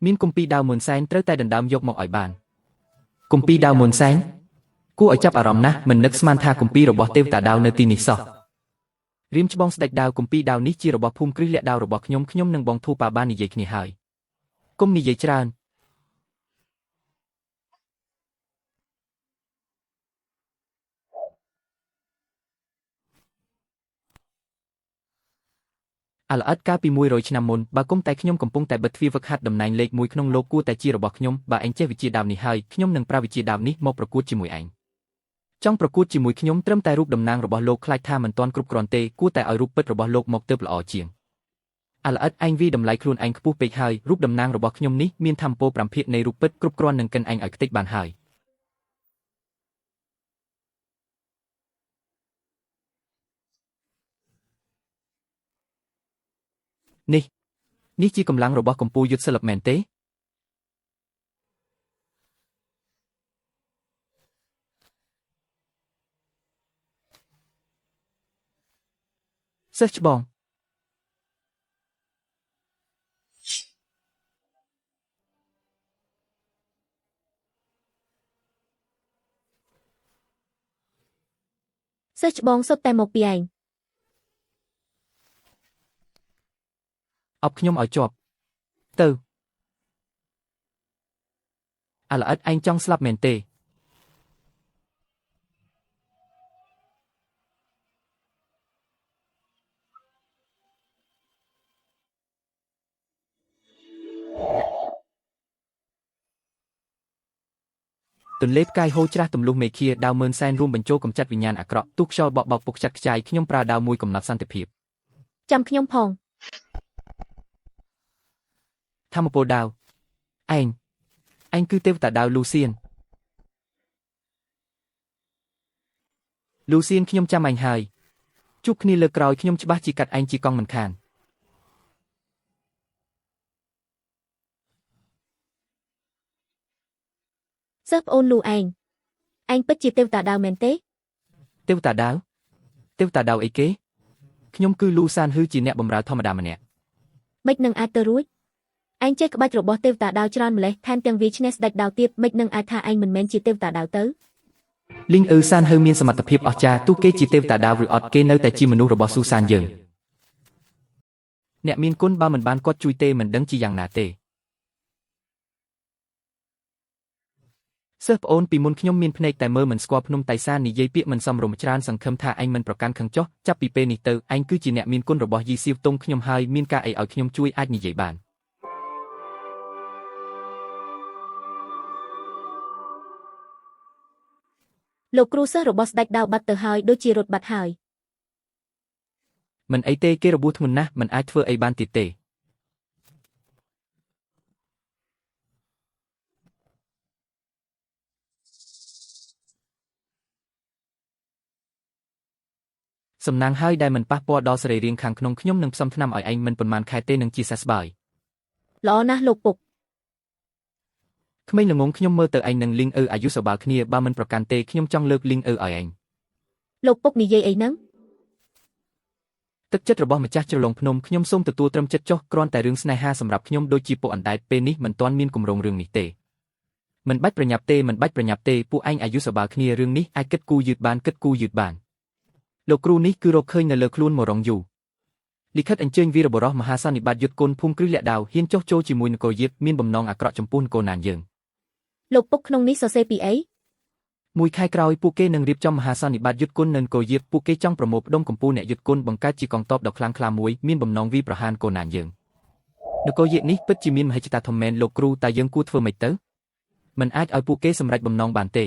មានគម្ពីរដាវមុនសែនត្រូវតែដណ្ដើមយកមកឲ្យបានគម្ពីរដាវមុនសែនគួរឲ្យចាប់អារម្មណ៍ណាស់មិននឹកស្មានថាគម្ពីររបស់ទេវតាដាវនៅទីនេះសោះរៀមច្បងស្ដេចដាវគម្ពីរដាវនេះជារបស់ភូមិគ្រឹះលាក់ដាវរបស់ខ្ញុំខ្ញុំនិងបងធូប៉ាបាននិយាយគ្នាហើយគុំនិយាយច្រើនអាល្អិតកាលពី100ឆ្នាំមុនបើគុំតែខ្ញុំកំពុងតែបិទទ្វារវឹកហាត់តំណែងលេខ1ក្នុងលោកគួរតែជារបស់ខ្ញុំបើឯងចេះវិជាដាវនេះហើយខ្ញុំនឹងប្រើវិជាដាវនេះមកប្រកួតជាមួយឯងចង់ប្រកួតជាមួយខ្ញុំត្រឹមតែរូបតំណាងរបស់លោកខ្លាចថាមិនទាន់គ្រប់គ្រាន់ទេគួរតែឲ្យរូបពិតរបស់លោកមកទើបល្អជាងអាល្អិតឯងវីតម្លៃខ្លួនឯងខ្ពស់ពេកហើយរូបតំណាងរបស់ខ្ញុំនេះមានធម្មពល5ភាគនៃរូបពិតគ្រប់គ្រាន់នឹងកិនឯងឲ្យខ្ទេចបានហើយនេះជាកម្លាំងរបស់កម្ពុជាយុទ្ធសិល្បមែនទេសិស្សច្បង សិស្សច្បងសុទ្ធតែមកពីឯង អបខ្ញុំឲ្យជាប់ទៅអាល្អិតឯងចង់ស្លាប់មែនទេ ទន្លេផ្កាយហូរច្រាស់ទម្លុះមេឃាដាវម៉ឺនសែនរួមបញ្ចូលកម្ចាត់វិញ្ញាណអាក្រក់ទុះខ្យល់បក់បោកពុកចាត់ខ្ចាយខ្ញុំប្រើដាវមួយកំណត់សន្តិភាព ចាំខ្ញុំផង ធម្មពលដាវឯងឯងគឺទេវតាដាវលូសៀនលូសៀនខ្ញុំចាំឯងហើយជួបគ្នាលើកក្រោយខ្ញុំច្បាស់ជាកាត់ឯងជាកង់មិនខាន សិស្សប្អូនលូឯងឯងពិតជាទេវតាដាវមែនទេ ទេវតាដាវទេវតាដាវអីគេខ្ញុំគឺលូសានហ៊ឺជាអ្នកបម្រើធម្មតាម្នាក់ ម៉េចនឹងអាចទៅរួចឯងចេះក្បាច់របស់ទេវតាដាវច្រើនម្លេះថែមទាំងវាឈ្នះស្ដេចដាវទៀតម៉េចនឹងអាចថាឯងមិនមែនជាទេវតាដាវទៅ លីងអឺសានហ៊ឺមានសមត្ថភាពអស្ចារ្យទោះគេជាទេវតាដាវឬអត់គេនៅតែជាមនុស្សរបស់ស៊ូសានយើងអ្នកមានគុណបើមិនបានគាត់ជួយទេមិនដឹងជាយ៉ាងណាទេសិស្សប្អូនពីមុនខ្ញុំមានភ្នែកតែមើលមិនស្គាល់ភ្នំតៃសាននិយាយពាក្យមិនសមរម្យច្រើនសង្ឃឹមថាឯងមិនប្រកាន់ខឹងចុះចាប់ពីពេលនេះទៅឯងគឺជាអ្នកមានគុណរបស់យីសៀវតុងខ្ញុំហើយមានការអីឲ្យខ្ញុំជួយអាចនិយាយបាន លោកគ្រូសិស្សរបស់ស្ដេចដាវបាត់ទៅហើយដូចជារត់បាត់ហើយ មិនអីទេគេរបួសធ្ងន់ណាស់មិនអាចធ្វើអីបានទៀតទេសំណាងហើយដែលមិនប៉ះពាល់ដល់សរីរាង្គខាងក្នុងខ្ញុំនឹងផ្សំថ្នាំឲ្យឯងមិនប៉ុន្មានខែទេនឹងជាសះស្បើយ ល្អណាស់លោកពុក ក្មេងល្ងងខ្ញុំមើលទៅឯងនឹងលីងអឺអាយុសបាលគ្នាបើមិនប្រកាន់ទេខ្ញុំចង់លើកលីងអឺឲ្យឯង លោកពុកនិយាយអីហ្នឹង ទឹកចិត្តរបស់ម្ចាស់ជ្រលងភ្នំខ្ញុំសូមទទួលត្រឹមចិត្តចុះគ្រាន់តែរឿងស្នេហាសម្រាប់ខ្ញុំដូចជាពួកអណ្ដែតពេលនេះមិនទាន់មានគម្រោងរឿងនេះទេមិនបាច់ប្រញាប់ទេមិនបាច់ប្រញាប់ទេពួកឯងអាយុសបាលគ្នារឿងនេះអាចគិតគូរយឺតបានគិតគូរយឺតបានលោកគ្រូនេះគឺរកឃើញនៅលើខ្លួនមករងយូរលិខិតអញ្ជើញវីរបុរសមហាសន្និបាតយុទ្ធគុណភូមិគ្រឹះលាក់ដាវហ៊ានចុះចូលជាមួយនគរយៀបមានបំណងអាក្រក់ចំពោះនគរណានយើង លោកពុកក្នុងនេះសរសេរពីអី មួយខែក្រោយពួកគេនឹងរៀបចំមហាសន្និបាតយុទ្ធគុណនៅនគរយៀបពួកគេចង់ប្រមូលផ្ដុំកម្ពុជាអ្នកយុទ្ធគុណបង្កើតជាកងទ័ពដ៏ខ្លាំងក្លាមួយមានបំណងវាយប្រហារនគរណានយើងនគរយៀបនេះពិតជាមានមហិច្ឆតាធំមែនលោកគ្រូតើយើងគួរធ្វើម៉េចទៅមិនអាចឲ្យពួកគេសម្រេចបំណងបានទេ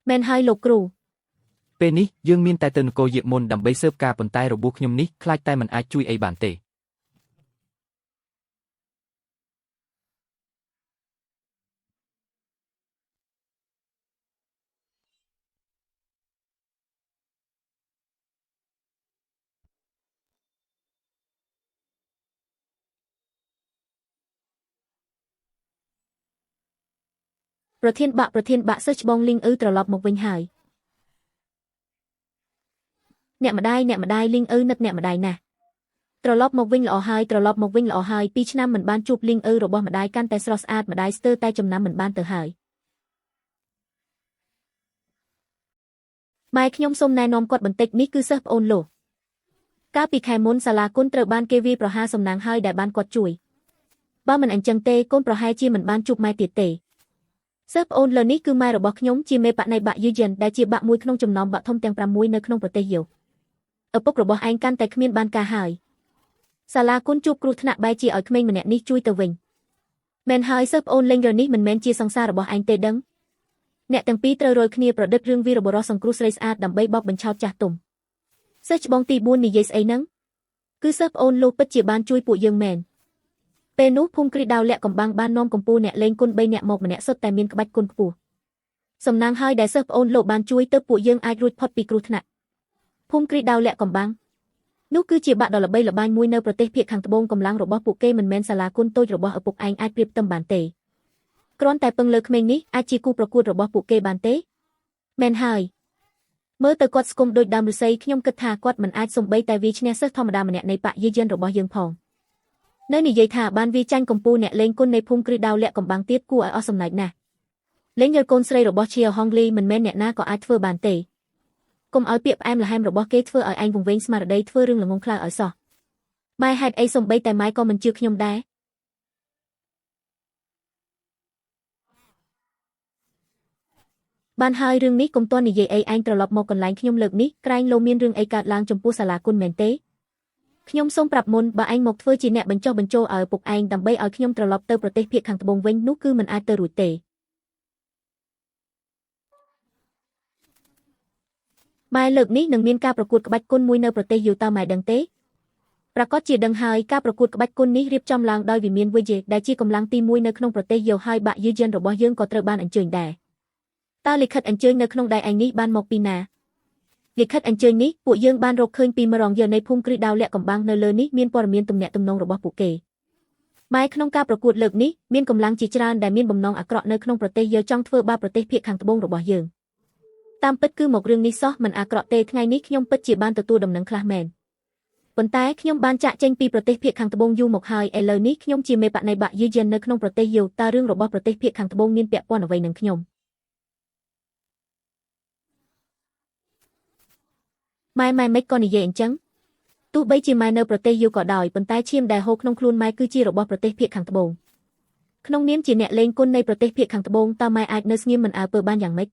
មែនហើយលោកគ្រូ ពេលនេះយើងមានតែទៅនគរយៀបមុនដើម្បីស៊ើបការប៉ុន្តែរបួសខ្ញុំនេះខ្លាចតែមិនអាចជួយអីបានទេ ប្រធានបាក់ប្រធានបាក់សិស្សច្បងលីងអ៊ឺត្រឡប់មកវិញហើយអ្នកម្ដាយអ្នកម្ដាយលីងអ៊ឺនឹកអ្នកម្ដាយណាស់ត្រឡប់មកវិញល្អហើយត្រឡប់មកវិញល្អហើយ2ឆ្នាំមិនបានជួបលីងអ៊ឺរបស់ម្ដាយកាន់តែស្រស់ស្អាតម្ដាយស្ទើរតែចំណាំមិនបានទៅហើយម៉ែខ្ញុំសូមណែនាំគាត់បន្តិចនេះគឺសិស្សប្អូនលោកកាលពីខែមុនសាលាគុណត្រូវបានគេវាយប្រហារសំណាងហើយដែលបានគាត់ជួយបើមិនអញ្ចឹងទេកូនប្រហែលជាមិនបានជួបម៉ែទៀតទេសិស្សប្អូនលើនេះគឺម៉ែរបស់ខ្ញុំជាមេបកនៃបាក់យូយិនដែលជាបាក់មួយក្នុងចំណោមបាក់ធំទាំង6នៅក្នុងប្រទេសយោឪពុករបស់ឯងកាន់តែគ្មានបានការហើយសាលាគុណជួបគ្រោះថ្នាក់បែរជាឲ្យក្មេងម្នាក់នេះជួយទៅវិញមែនហើយសិស្សប្អូនលេងរនេះមិនមែនជាសង្សាររបស់ឯងទេដឹងអ្នកទាំងពីរត្រូវរយគ្នាប្រឌិតរឿងវីរបុរសសង្គ្រោះស្រីស្អាតដើម្បីបោកបញ្ឆោតចាស់ទុំសិស្សច្បងទី4និយាយស្អីហ្នឹងគឺសិស្សប្អូនលោកពិតជាបានជួយពួកយើងមែនពេលនោះភូមិគ្រីដាវលាក់កំបាំងបាននាំកម្ពុជាអ្នកលេងគុណ3នាក់មកម្នាក់សុទ្ធតែមានក្បាច់គុណខ្ពស់សំណាងហើយដែលសិស្សប្អូនលោកបានជួយទៅពួកយើងអាចរួចផុតពីគ្រោះថ្នាក់ភូមិគ្រីដាវលាក់កំបាំងនោះគឺជាបាក់ដ៏ល្បីល្បាញមួយនៅប្រទេសភាគខាងត្បូងកម្លាំងរបស់ពួកគេមិនមែនសាលាគុណតូចរបស់ឪពុកឯងអាចប្រៀបផ្ទឹមបានទេគ្រាន់តែពឹងលើក្មេងនេះអាចជាគូប្រកួតរបស់ពួកគេបានទេមែនហើយមើលទៅគាត់ស្គមដូចដើមឫស្សីខ្ញុំគិតថាគាត់មិនអាចសំបីតែវាឈ្នះសិស្សធម្មតាម្នាក់នៃបកយាយិនរបស់យើងផងនៅនិយាយថាបានវាចាញ់កម្ពុជាអ្នកលេងគុណនៃភូមិគ្រីដាវលាក់កំបាំងទៀតគួរឲ្យអស់សំណើចណាស់លេងយកកូនស្រីរបស់ឈៀហុងលីមិនមែនអ្នកណាក៏អាចធ្វើបានទេកុំឲ្យពាក្យផ្អែមល្ហែមរបស់គេធ្វើឲ្យឯងវង្វេងស្មារតីធ្វើរឿងល្ងងខ្លៅឲ្យសោះម៉ែហេតុអីសំបីតែម៉ែក៏មិនជឿខ្ញុំដែរបានហើយរឿងនេះកុំទាន់និយាយអីឯងត្រឡប់មកកន្លែងខ្ញុំលើកនេះក្រែងលោមានរឿងអីកើតឡើងចំពោះសាលាគុណមែនទេខ្ញុំសូមប្រាប់មុនបើឯងមកធ្វើជាអ្នកបញ្ចុះបញ្ចូលឲ្យឪពុកឯងដើម្បីឲ្យខ្ញុំត្រឡប់ទៅប្រទេសភាគខាងត្បូងវិញនោះគឺមិនអាចទៅរួចទេ ម៉ែលើកនេះនឹងមានការប្រកួតក្បាច់គុនមួយនៅប្រទេសយូតើម៉ែដឹងទេប្រាកដជាដឹងហើយការប្រកួតក្បាច់គុននេះរៀបចំឡើងដោយវិមានវិយដែលជាកម្លាំងទី1នៅក្នុងប្រទេសយូហើយបាក់យឺយិនរបស់យើងក៏ត្រូវបានអញ្ជើញដែរតើលិខិតអញ្ជើញនៅក្នុងដៃឯងនេះបានមកពីណាលិខិតអញ្ជើញនេះពួកយើងបានរកឃើញពីមរងយើនៃភូមិគ្រឹះដាវលាក់កំបាំងនៅលើនេះមានព័ត៌មានទំនាក់ទំនងរបស់ពួកគេម៉ែក្នុងការប្រកួតលើកនេះមានកម្លាំងជាច្រើនដែលមានបំណងអាក្រក់នៅក្នុងប្រទេសយើងចង់ធ្វើបាបប្រទេសភាគខាងត្បូងរបស់យើងតាមពិតគឺមករឿងនេះសោះមិនអាក្រក់ទេថ្ងៃនេះខ្ញុំពិតជាបានទទួលដំណឹងខ្លះមែនប៉ុន្តែខ្ញុំបានចាក់ចេញពីប្រទេសភាគខាងត្បូងយូរមកហើយឥឡូវនេះខ្ញុំជាមេបកនៃបាក់យឺយិននៅក្នុងប្រទេសយូតើរឿងរបស់ប្រទេសភាគខាងត្បូងមានពាក់ព័ន្ធអ្វីនឹងខ្ញុំម៉ែម៉ែមិនក៏និយាយអញ្ចឹងទោះបីជាម៉ែនៅប្រទេសយូក៏ដោយប៉ុន្តែឈាមដែលហូរក្នុងខ្លួនម៉ែគឺជារបស់ប្រទេសភាគខាងត្បូងក្នុងនាមជាអ្នកលេងគុននៃប្រទេសភាគខាងត្បូងតើម៉ែអាចនៅស្ងៀមមិនអើពើបានយ៉ាងម៉េច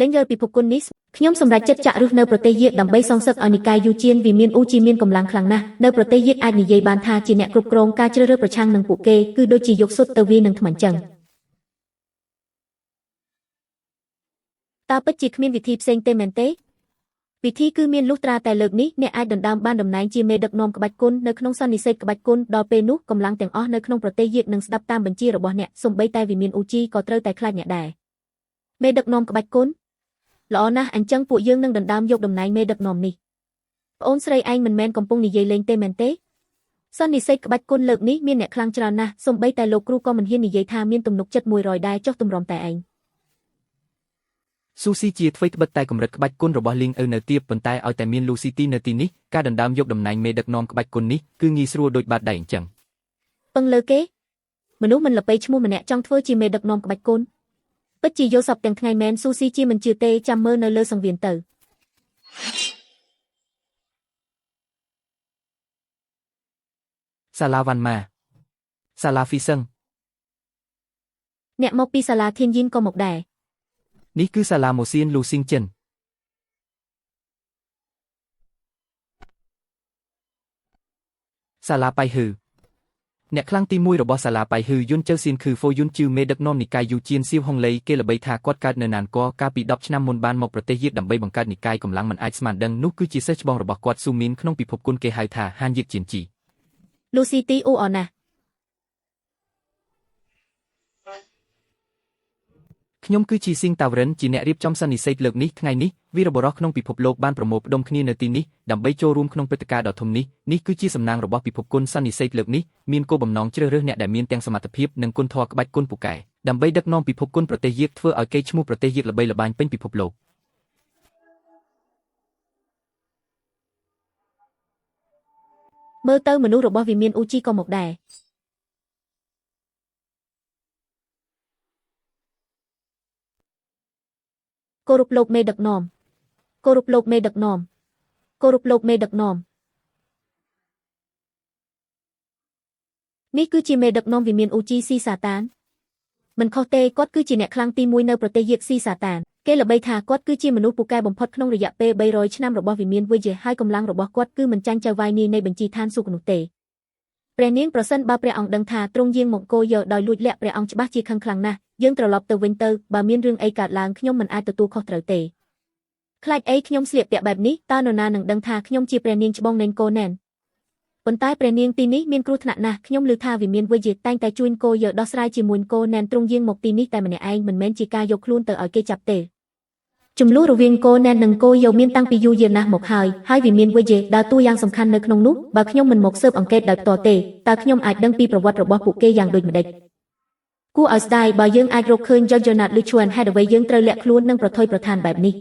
លេងយល់ពិភពគុននេះខ្ញុំសម្រេចចិត្តចាក់ឫសនៅប្រទេសយៀកដើម្បីសងសឹកឲ្យនិកាយយូជៀនវិមានអ៊ូជីមានកម្លាំងខ្លាំងណាស់នៅប្រទេសយៀកអាចនិយាយបានថាជាអ្នកគ្រប់គ្រងការជ្រើសរើសប្រឆាំងនឹងពួកគេគឺដូចជាយកសុទ្ធទៅវានឹងថ្មអញ្ចឹងតើពិតជាគ្មានវិធីផ្សេងទេមែនទេវិធីគឺមានលុះត្រាតែលើកនេះអ្នកអាចដណ្ដើមបានតំណែងជាមេដឹកនាំក្បាច់គុននៅក្នុងសន្និសីទក្បាច់គុនដល់ពេលនោះកម្លាំងទាំងអស់នៅក្នុងប្រទេសយៀកនឹងស្ដាប់តាមបញ្ជារបស់អ្នកសូម្បីតែវិមានអ៊ូជីក៏ត្រូវតែខ្លាចអ្នកដែរមេដឹកនាំក្បាច់គុនល្អណាស់អញ្ចឹងពួកយើងនឹងដណ្ដើមយកតំណែងមេដឹកនាំនេះប្អូនស្រីឯងមិនមែនកំពុងនិយាយលេងទេមែនទេសន្និសីទក្បាច់គុនលើកនេះមានអ្នកខ្លាំងច្រើនណាស់សូម្បីតែលោកគ្រូក៏មិនហ៊ាននិយាយថាមានទំនុកចិត្ត100ដែរចុះទម្រាំតែឯង ស៊ូស៊ីជាអ្វីត្បិតតែកម្រិតក្បាច់គុនរបស់លីងឪនៅទាបប៉ុន្តែឲ្យតែមានលូស៊ីទីនៅទីនេះការដណ្ដើមយកតំណែងមេដឹកនាំក្បាច់គុននេះគឺងាយស្រួលដូចបាតដៃអញ្ចឹងពឹងលើគេមនុស្សមិនល្បីឈ្មោះម្នាក់ចង់ធ្វើជាមេដឹកនាំក្បាច់គុនពិតជាយល់សពទាំងថ្ងៃមែនស៊ូស៊ីជាមិនជឿទេចាំមើលនៅលើសង្វៀនទៅសាឡាវ៉ាន់ម៉ាសាឡាហ្វីសឹងអ្នកមកពីសាឡាធានយីនក៏មកដែរនេះគឺសាឡាម៉ូសៀនលូស៊ីងចិនសាឡាប៉ៃហ៊ឺអ្នកខ្លាំងទី1របស់សាឡាប៉ៃហ៊ឺយុនចៅសៀនគឺហ្វូយុនជឺមេដឹកនាំនិកាយយូជៀនសៀវហុងលីគេល្បីថាគាត់កើតនៅណានកកាលពី10ឆ្នាំមុនបានមកប្រទេសយៀកដើម្បីបង្កើតនិកាយកម្លាំងមិនអាចស្មានដឹងនោះគឺជាសិស្សច្បងរបស់គាត់ស៊ូមីនក្នុងពិភពគុនគេហៅថាហានយៀកជៀនជីលូស៊ីទីអូអណាខ្ញុំគឺជាស៊ីងតាវរិនជាអ្នករៀបចំសន្និសីទលើកនេះថ្ងៃនេះវីរបុរសក្នុងពិភពលោកបានប្រមូលផ្ដុំគ្នានៅទីនេះដើម្បីចូលរួមក្នុងព្រឹត្តិការណ៍ដ៏ធំនេះនេះគឺជាសំណាងរបស់ពិភពគុនសន្និសីទលើកនេះមានគោលបំណងជ្រើសរើសអ្នកដែលមានទាំងសមត្ថភាពនិងគុណធម៌ក្បាច់គុនពូកែដើម្បីដឹកនាំពិភពគុនប្រទេសយៀកធ្វើឲ្យកេរ្តិ៍ឈ្មោះប្រទេសយៀកល្បីល្បាញពេញពិភពលោកមើលទៅមនុស្សរបស់វិមានអ៊ូជីក៏មកដែរគោរពលោកមេដឹកនាំគោរពលោកមេដឹកនាំគោរពលោកមេដឹកនាំនេះគឺជាមេដឹកនាំវិមានអ៊ូជីស៊ីសាតានមិនខុសទេគាត់គឺជាអ្នកខ្លាំងទី1នៅប្រទេសយៀកស៊ីសាតានគេល្បីថាគាត់គឺជាមនុស្សពូកែបំផុតក្នុងរយៈពេល300ឆ្នាំរបស់វិមានវិយហើយកម្លាំងរបស់គាត់គឺមិនចាញ់ចៅវាយនាយនៃបញ្ជីឋានសួគ៌នោះទេព្រះនាងប្រសិនបើព្រះអង្គដឹងថាទ្រង់យាងមកគោយកដោយលួចលាក់ព្រះអង្គច្បាស់ជាខឹងខ្លាំងណាស់យើងត្រឡប់ទៅវិញទៅបើមានរឿងអីកើតឡើងខ្ញុំមិនអាចទទួលខុសត្រូវទេខ្លាចអីខ្ញុំស្លៀកពាក់បែបនេះតើនរណានឹងដឹងថាខ្ញុំជាព្រះនាងច្បងនៃកូណែនប៉ុន្តែព្រះនាងទីនេះមានគ្រោះថ្នាក់ណាស់ខ្ញុំឮថាវិមានវិយតែងតែជួយកោយកដោះស្រាយជាមួយកូណែនទ្រង់យាងមកទីនេះតែម្នាក់ឯងមិនមែនជាការយកខ្លួនទៅឲ្យគេចាប់ទេចំនួនរវាងកូណែននិងកោយកមានតាំងពីយូរយារណាស់មកហើយហើយវិមានវិយដើរតួយ៉ាងសំខាន់នៅក្នុងនោះបើខ្ញុំមិនមកស៊ើបអង្កេតដោយផ្ទាល់ទេតើខ្ញុំអាចដឹងពីប្រវត្តិរបស់ពួកគេយ៉ាងដូចម្តេចគួរឲ្យស្ដាយបើយើងអាចរកឃើញយ៉ូណាតលូឈួនហេតុអ្វីយើងត្រូវលាក់ខ្លួននិងប្រថុយប្រថានបែបនេះ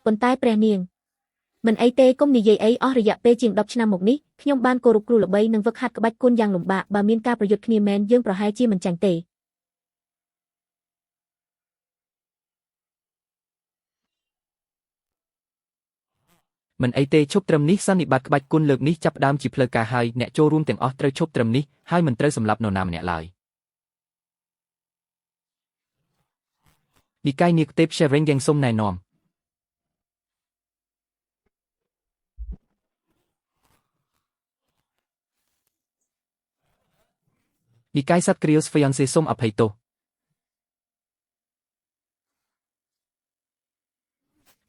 ប៉ុន្តែព្រះនាងមិនអីទេកុំនិយាយអីអស់រយៈពេលជាង10ឆ្នាំមកនេះខ្ញុំបានគោរពគ្រូល្បីនិងវឹកហាត់ក្បាច់គុនយ៉ាងលំបាកបើមានការប្រយុទ្ធគ្នាមែនយើងប្រហែលជាមិនចាញ់ទេ មិនអីទេឈប់ត្រឹមនេះសន្និបាតក្បាច់គុនលើកនេះចាប់ផ្ដើមជាផ្លូវការហើយអ្នកចូលរួមទាំងអស់ត្រូវឈប់ត្រឹមនេះហើយមិនត្រូវសម្លាប់នរណាម្នាក់ឡើយនិកាយនាគទេព Sharing យ៉ាងសូមណែនាំនិកាយសត្វគ្រាលស្ហ្វៀនសេសូមអភ័យទោស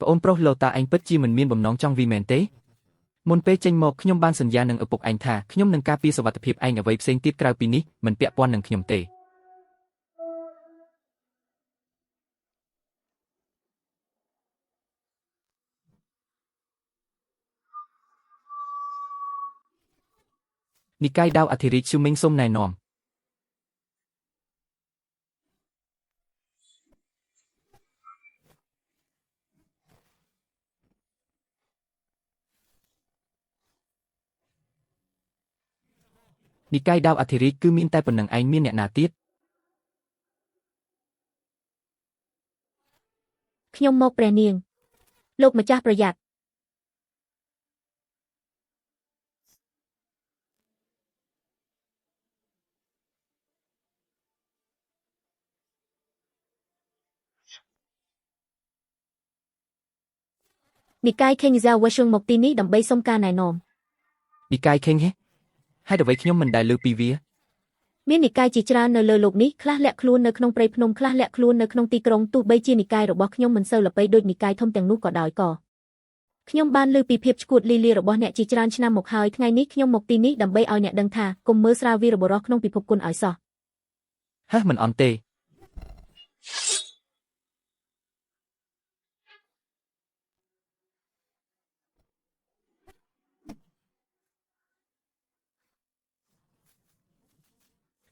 ប្អូនប្រុសលោតាឯងពិតជាមិនមានបំណងចង់វីមែនទេមុនពេលចេញមកខ្ញុំបានសន្យានឹងឪពុកឯងថាខ្ញុំនឹងការពារសុវត្ថិភាពឯងអ្វីផ្សេងទៀតក្រៅពីនេះមិនពាក់ព័ន្ធនឹងខ្ញុំទេនិកាយដាវអធិរាជស៊ូមីងសូមណែនាំនិកាយដាវអធិរាជគឺមានតែប៉ុណ្្នឹងឯងមានអ្នកណាទៀត ខ្ញុំមកព្រះនាងលោកម្ចាស់ប្រយ័ត្ននិកាយខេងហ្សាវ៉ាឈឹងមកទីនេះដើម្បីសុំការណែនាំ និកាយខេងហេហេតុអ្វីខ្ញុំមិនដែលឮពីវា មាននិកាយជាច្រើននៅលើលោកនេះខ្លះលាក់ខ្លួននៅក្នុងព្រៃភ្នំខ្លះលាក់ខ្លួននៅក្នុងទីក្រុងទោះបីជានិកាយរបស់ខ្ញុំមិនសូវល្បីដូចនិកាយធំទាំងនោះក៏ដោយក៏ខ្ញុំបានឮពីភាពឆ្កួតលីលារបស់អ្នកជាច្រើនឆ្នាំមកហើយថ្ងៃនេះខ្ញុំមកទីនេះដើម្បីឲ្យអ្នកដឹងថាកុំមើលស្រាលវីរបុរសក្នុងពិភពគុណឲ្យសោះ ហេះមិនអន់ទេ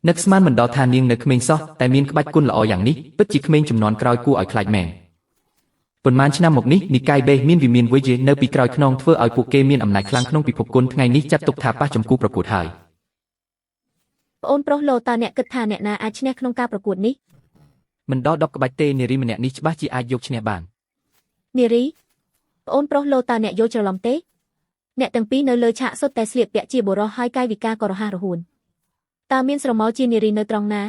នឹកស្មានមិនដល់ថានាងនៅក្មេងសោះតែមានក្បាច់គុណល្អយ៉ាងនេះពិតជាក្មេងជំនាន់ក្រោយគួរឲ្យខ្លាចមែនប៉ុន្មានឆ្នាំមកនេះនិកាយបេះមានវិមានវិជ្ជានៅពីក្រោយខ្នងធ្វើឲ្យពួកគេមានអំណាចខ្លាំងក្នុងពិភពគុណថ្ងៃនេះចាត់ទុកថាប៉ះចំគូប្រកួតហើយ ប្អូនប្រុសលោតើអ្នកគិតថាអ្នកណាអាចឈ្នះក្នុងការប្រកួតនេះ មិនដល់10ក្បាច់ទេនារីម្នាក់នេះច្បាស់ជាអាចយកឈ្នះបាន នារីប្អូនប្រុសលោតើអ្នកយល់ច្រឡំទេអ្នកទាំងពីរនៅលើឆាកសុទ្ធតែស្លៀកពាក់ជាបុរសហើយកាយវិការក៏រហ័សរហួនតើមានស្រមោលជានារីនៅត្រង់ណា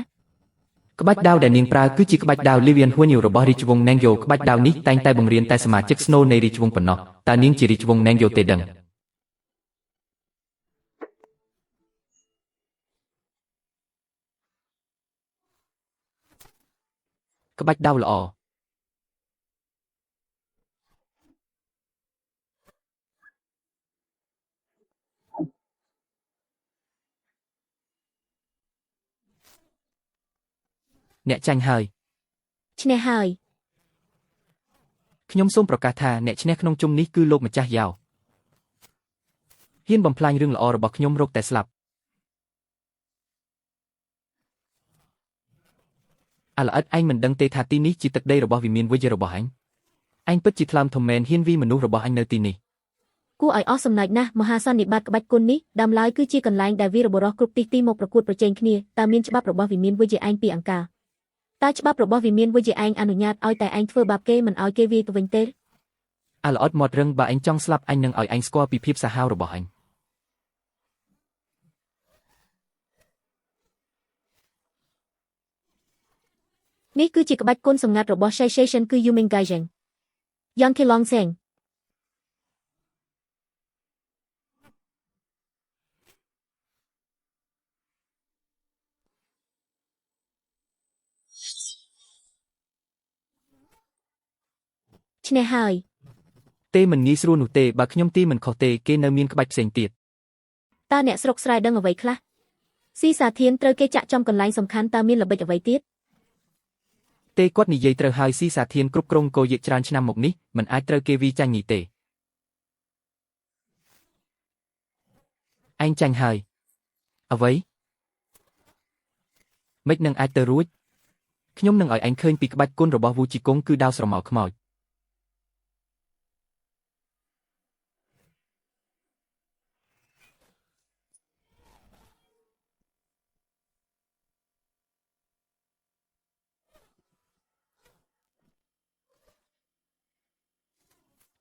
ក្បាច់ដាវដែលនាងប្រើគឺជាក្បាច់ដាវលីវៀនហ៊ួនយូរបស់រាជវង្សណេងយ៉ូក្បាច់ដាវនេះតែងតែបង្រៀនតែសមាជិកស្នូលនៃរាជវង្សប៉ុណ្ណោះតើនាងជារាជវង្សណេងយ៉ូទេដឹងក្បាច់ដាវល្អអ្នកចាញ់ហើយ ឈ្នះហើយ ខ្ញុំសូមប្រកាសថាអ្នកឈ្នះក្នុងជុំនេះគឺលោកម្ចាស់យ៉ាវហ៊ានបំផ្លាញរឿងល្អរបស់ខ្ញុំរកតែស្លាប់អាល្អិតឯងមិនដឹងទេថាទីនេះជាទឹកដីរបស់វិមានវិជ្ជារបស់ឯងឯងពិតជាថ្លើមធំមែនហ៊ានវីមនុស្សរបស់អញនៅទីនេះ គួរឲ្យអស់សំណើចណាស់មហាសន្និបាតក្បាច់គុណនេះដើមឡើយគឺជាកន្លែងដែលវីរបុរសគ្រប់ទិសទីមកប្រកួតប្រជែងគ្នាតើមានច្បាប់របស់វិមានវិជ្ជាឯងពីអង្ការតើច្បាប់របស់វិមានវិជ្ជាឯងអនុញ្ញាតឲ្យតែឯងធ្វើបាបគេមិនឲ្យគេវាយទៅវិញទេ អាល្អិតមាត់រឹងបើឯងចង់ស្លាប់អញនឹងឲ្យឯងស្គាល់ពីភាពសាហាវរបស់អញ នេះគឺជាក្បាច់គុណសម្ងាត់របស់ Shai Shen គឺ Yuming Gaijing Yang Kelong Seng ឈ្នះហើយ ទេមិនងាយស្រួលនោះទេបើខ្ញុំទីមិនខុសទេគេនៅមានក្បាច់ផ្សេងទៀត តើអ្នកស្រុកស្រែដឹងអ្វីខ្លះស៊ីសាធានត្រូវគេចាក់ចំកន្លែងសំខាន់តើមានល្បិចអ្វីទៀត ទេគាត់និយាយត្រូវហើយស៊ីសាធានគ្រប់គ្រងកោយាកច្រើនឆ្នាំមកនេះមិនអាចត្រូវគេវីចាញ់នេះទេឯងចាញ់ហើយអ្វីម៉េចនឹងអាចទៅរួចខ្ញុំនឹងឲ្យឯងឃើញពីក្បាច់គុណរបស់វូជីកុងគឺដាវស្រមោលខ្មោច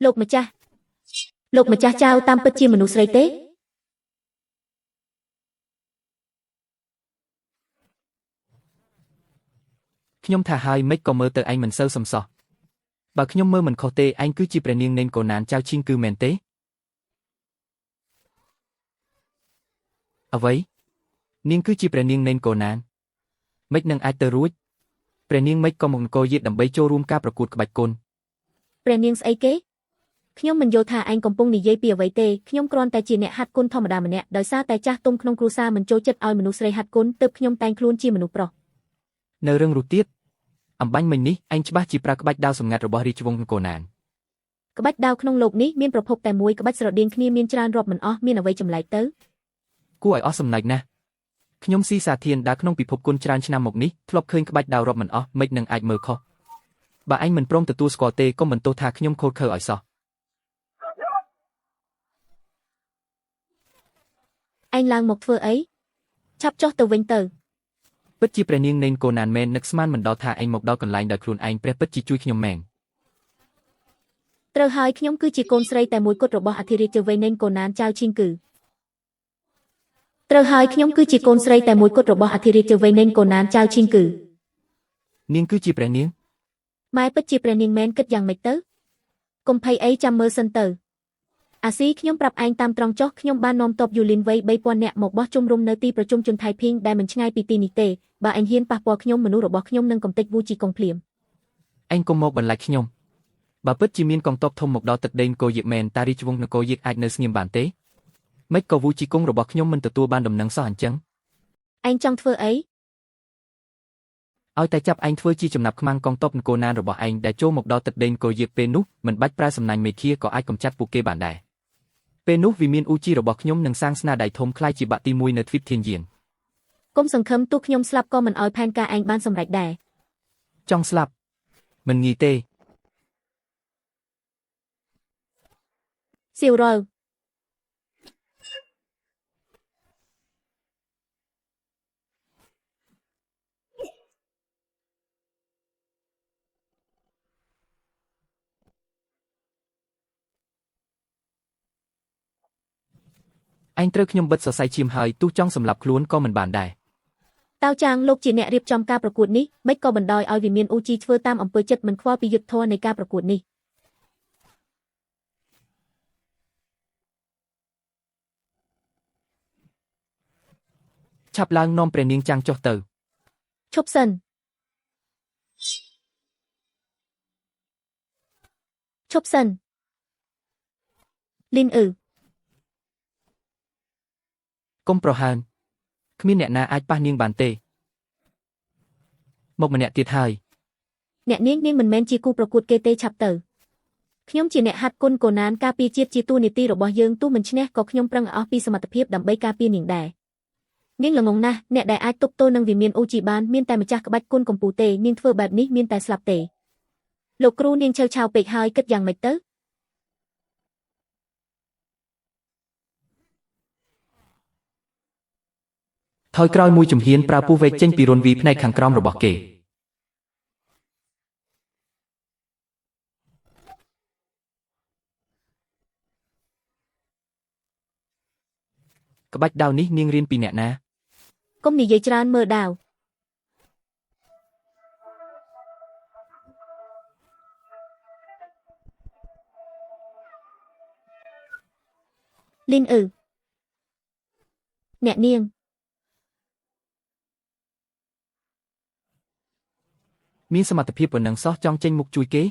លោកម្ចាស់លោកម្ចាស់ចៅតាមពិតជាមនុស្សស្រីទេ ខ្ញុំថាហើយម៉េចក៏មើលទៅឯងមិនសូវសំសោះបើខ្ញុំមើលមិនខុសទេឯងគឺជាព្រះនាងនេនកូណានចៅឈីងគឺមែនទេអ្វីនាងគឺជាព្រះនាងនេនកូណានម៉េចនឹងអាចទៅរួចព្រះនាងម៉េចក៏មកនគរយាតដើម្បីចូលរួមការប្រកួតក្បាច់គុណ ព្រះនាងស្អីគេខ្ញុំមិនយល់ថាឯងកំពុងនិយាយពីអ្វីទេខ្ញុំគ្រាន់តែជាអ្នកហាត់គុណធម្មតាម្នាក់ដោយសារតែចាស់ទុំក្នុងគ្រួសារមិនចូលចិត្តឲ្យមនុស្សស្រីហាត់គុណទើបខ្ញុំតែងខ្លួនជាមនុស្សប្រុស នៅរឿងរស់ទៀតអំបញ្ញមិញនេះឯងច្បាស់ជាប្រើក្បាច់ដាវសម្ងាត់របស់រាជវង្សកូណាន ក្បាច់ដាវក្នុងលោកនេះមានប្រភពតែមួយក្បាច់ស្រដៀងគ្នាមានច្រើនរាប់មិនអស់មានអ្វីចម្លែកទៅ គួរឲ្យអស់សំណើចណាស់ខ្ញុំស៊ីសាធានដើរក្នុងពិភពគុណច្រើនឆ្នាំមកនេះធ្លាប់ឃើញក្បាច់ដាវរាប់មិនអស់មិននឹងអាចមើលខុសបើឯងមិនព្រមទទួលស្គាល់ទេកុំបន្ទោសថាខ្ញុំខូចខើឲ្យសោះ ឯងឡើងមកធ្វើអីឆាប់ចុះទៅវិញទៅ ពិតជាព្រះនាងនេនកូណានមែននឹកស្មានមិនដល់ថាឯងមកដល់កន្លែងដោយខ្លួនឯងព្រះពិតជាជួយខ្ញុំមែន ត្រូវហើយខ្ញុំគឺជាកូនស្រីតែមួយគត់របស់អធិរាជវេនេនកូណានចៅឈីងគឺត្រូវហើយខ្ញុំគឺជាកូនស្រីតែមួយគត់របស់អធិរាជវេនេនកូណានចៅឈីងគឺ នាងគឺជាព្រះនាង ម៉ែពិតជាព្រះនាងមែនគិតយ៉ាងម៉េចទៅកុំភ័យអីចាំមើលសិនទៅអាស៊ីខ្ញុំប្រាប់ឯងតាមត្រង់ចុះខ្ញុំបាននាំទ័ពយូលីនវ័យ3000នាក់មកបោះជំរំនៅទីប្រជុំជនថៃភីងដែលមិនឆ្ងាយពីទីនេះទេបើឯងហ៊ានប៉ះពាល់ខ្ញុំមនុស្សរបស់ខ្ញុំនឹងកំទេចវូជីកុងភ្លាម ឯងកុំមកបន្លាចខ្ញុំបើពិតជាមានកងទ័ពធំមកដល់ទឹកដីនគរយៀកមែនតារាជវង្សនគរយៀកអាចនៅស្ងៀមបានទេម៉េចក៏វូជីកុងរបស់ខ្ញុំមិនទទួលបានដំណឹងសោះអញ្ចឹង ឯងចង់ធ្វើអី ឲ្យតែចាប់ឯងធ្វើជាចំណាប់ខ្មាំងកងទ័ពនគរណានរបស់ឯងដែលចូលមកដល់ទឹកដីនគរយៀកពេលនោះមិនបាច់ប្រើសំណាញ់មេឃាក៏អាចកម្ចាត់ពួកគេបានដែរពេលនោះវិមានអ៊ូជីរបស់ខ្ញុំនឹងសាងស្នាដៃធំក្លាយជាបាក់ទី1នៅទ្វីបធានយានក ុំសង្ឃឹមទោះខ្ញុំស្លាប់ក៏មិនឲ្យផែនការឯងបានសម្រេចដែរ ចង់ស្លាប់មិនងាយទេ សៀវរ៉ល ឯងត្រូវខ្ញុំបិទសរសៃឈាមហើយទោះចង់សម្លាប់ខ្លួនក៏មិនបានដែរ តៅចាងលោកជាអ្នករៀបចំការប្រកួតនេះមិនក៏បណ្ដោយឲ្យវិមានអ៊ូជីធ្វើតាមអំពើចិត្តមិនខ្វល់ពីយុត្តិធម៌នៃការប្រកួតនេះ ឆាប់ឡើងនាំព្រះនាងចាំងចុះទៅ ឈប់សិនឈប់សិនលីនអ៊ឺ កុំប្រហើនគ្មានអ្នកណាអាចប៉ះនាងបានទេមកម្នាក់ទៀតហើយ អ្នកនាងនាងមិនមែនជាគូប្រកួតគេទេឆាប់ទៅខ្ញុំជាអ្នកហាត់គុណកូណានការពារជាតិជាតួនាទីរបស់យើងទោះមិនឈ្នះក៏ខ្ញុំប្រឹងឲ្យអស់ពីសមត្ថភាពដើម្បីការពារនាងដែរនាងល្ងងណាស់អ្នកដែលអាចទប់ទល់នឹងវិមានអ៊ូជីបានមានតែម្ចាស់ក្បាច់គុណកំពូលទេនាងធ្វើបែបនេះមានតែស្លាប់ទេលោកគ្រូនាងឆេវឆាវពេកហើយគិតយ៉ាងម៉េចទៅ ថយក្រោយមួយជំហានប្រើពោះវែកចេញពីរន្ធវីផ្នែកខាងក្រោមរបស់គេក្បាច់ដាវនេះនាងរៀនពីអ្នកណា កុំនិយាយច្រើនមើលដាវលីនអ៊ឺអ្នកនាង មានសមត្ថភាពប៉ុណ្ណឹងសោះចង់ចេញមុខជួយគេ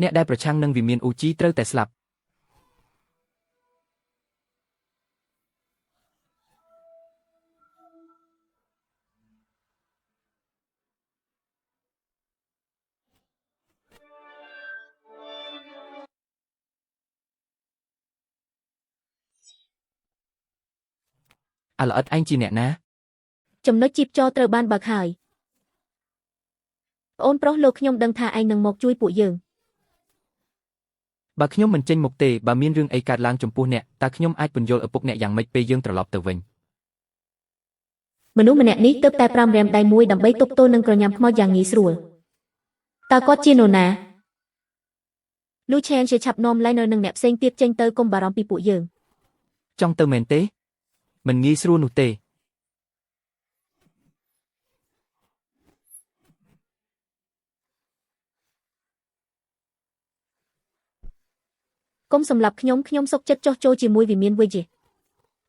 អ្នកដែលប្រឆាំងនឹងវិមានអ៊ូជីត្រូវតែស្លាប់អាល្អិតឯងជាអ្នកណា ចំណុចជីបចរត្រូវបានបើកហើយប្អូនប្រុសលោកខ្ញុំដឹងថាឯងនឹងមកជួយពួកយើង បើខ្ញុំមិនចេញមុខទេបើមានរឿងអីកើតឡើងចំពោះអ្នកតើខ្ញុំអាចពន្យល់ឪពុកអ្នកយ៉ាងម៉េចពេលយើងត្រឡប់ទៅវិញ មនុស្សម្នាក់នេះទើបតែប្រាំរាមដៃមួយដើម្បីទប់ទល់នឹងក្រញាំខ្មោចយ៉ាងងាយស្រួលតើគាត់ជានរណាលូឆេនជាឆាប់នាំឡៃនៅនឹងអ្នកផ្សេងទៀតចេញទៅកុំបារម្ភពីពួកយើង ចង់ទៅមែនទេមិនងាយស្រួលនោះទេ កុំសម្លាប់ខ្ញុំខ្ញុំសុខចិត្តចុះចូលជាមួយវិមានវិជ្ជា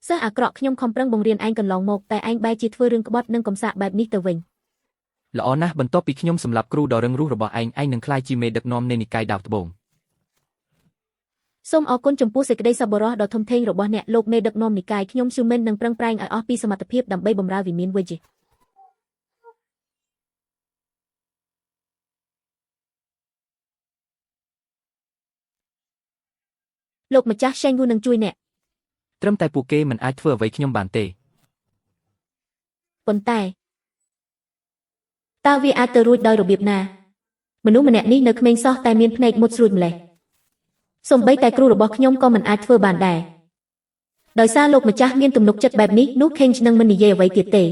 សិស្សអាក្រក់ខ្ញុំខំប្រឹងបង្រៀនឯងកន្លងមកតែឯងបែរជាធ្វើរឿងក្បត់និងកំសាកបែបនេះទៅវិញ ល្អណាស់បន្ទាប់ពីខ្ញុំសម្លាប់គ្រូដ៏រឹងរូសរបស់ឯងឯងនឹងក្លាយជាមេដឹកនាំនៃនិកាយដាវត្បូង សូមអរគុណចំពោះសេចក្តីសប្បុរសដ៏ធំធេងរបស់អ្នកលោកមេដឹកនាំនិកាយខ្ញុំស៊ូមិននឹងប្រឹងប្រែងឲ្យអស់ពីសមត្ថភាពដើម្បីបម្រើវិមានវិជ្ជាលោកម្ចាស់ Shengu នឹងជួយអ្នក ត្រឹមតែពួកគេមិនអាចធ្វើអ្វីខ្ញុំបានទេ ប៉ុន្តែតើវាអាចទៅរួចដោយរបៀបណាមនុស្សម្នាក់នេះនៅក្មេងសោះតែមានភ្នែកមុតស្រួចម្ល៉េះសូម្បីតែគ្រូរបស់ខ្ញុំក៏មិនអាចធ្វើបានដែរដោយសារលោកម្ចាស់មានទំនុកចិត្តបែបនេះនោះ King នឹងមិននិយាយអ្វីទៀតទេ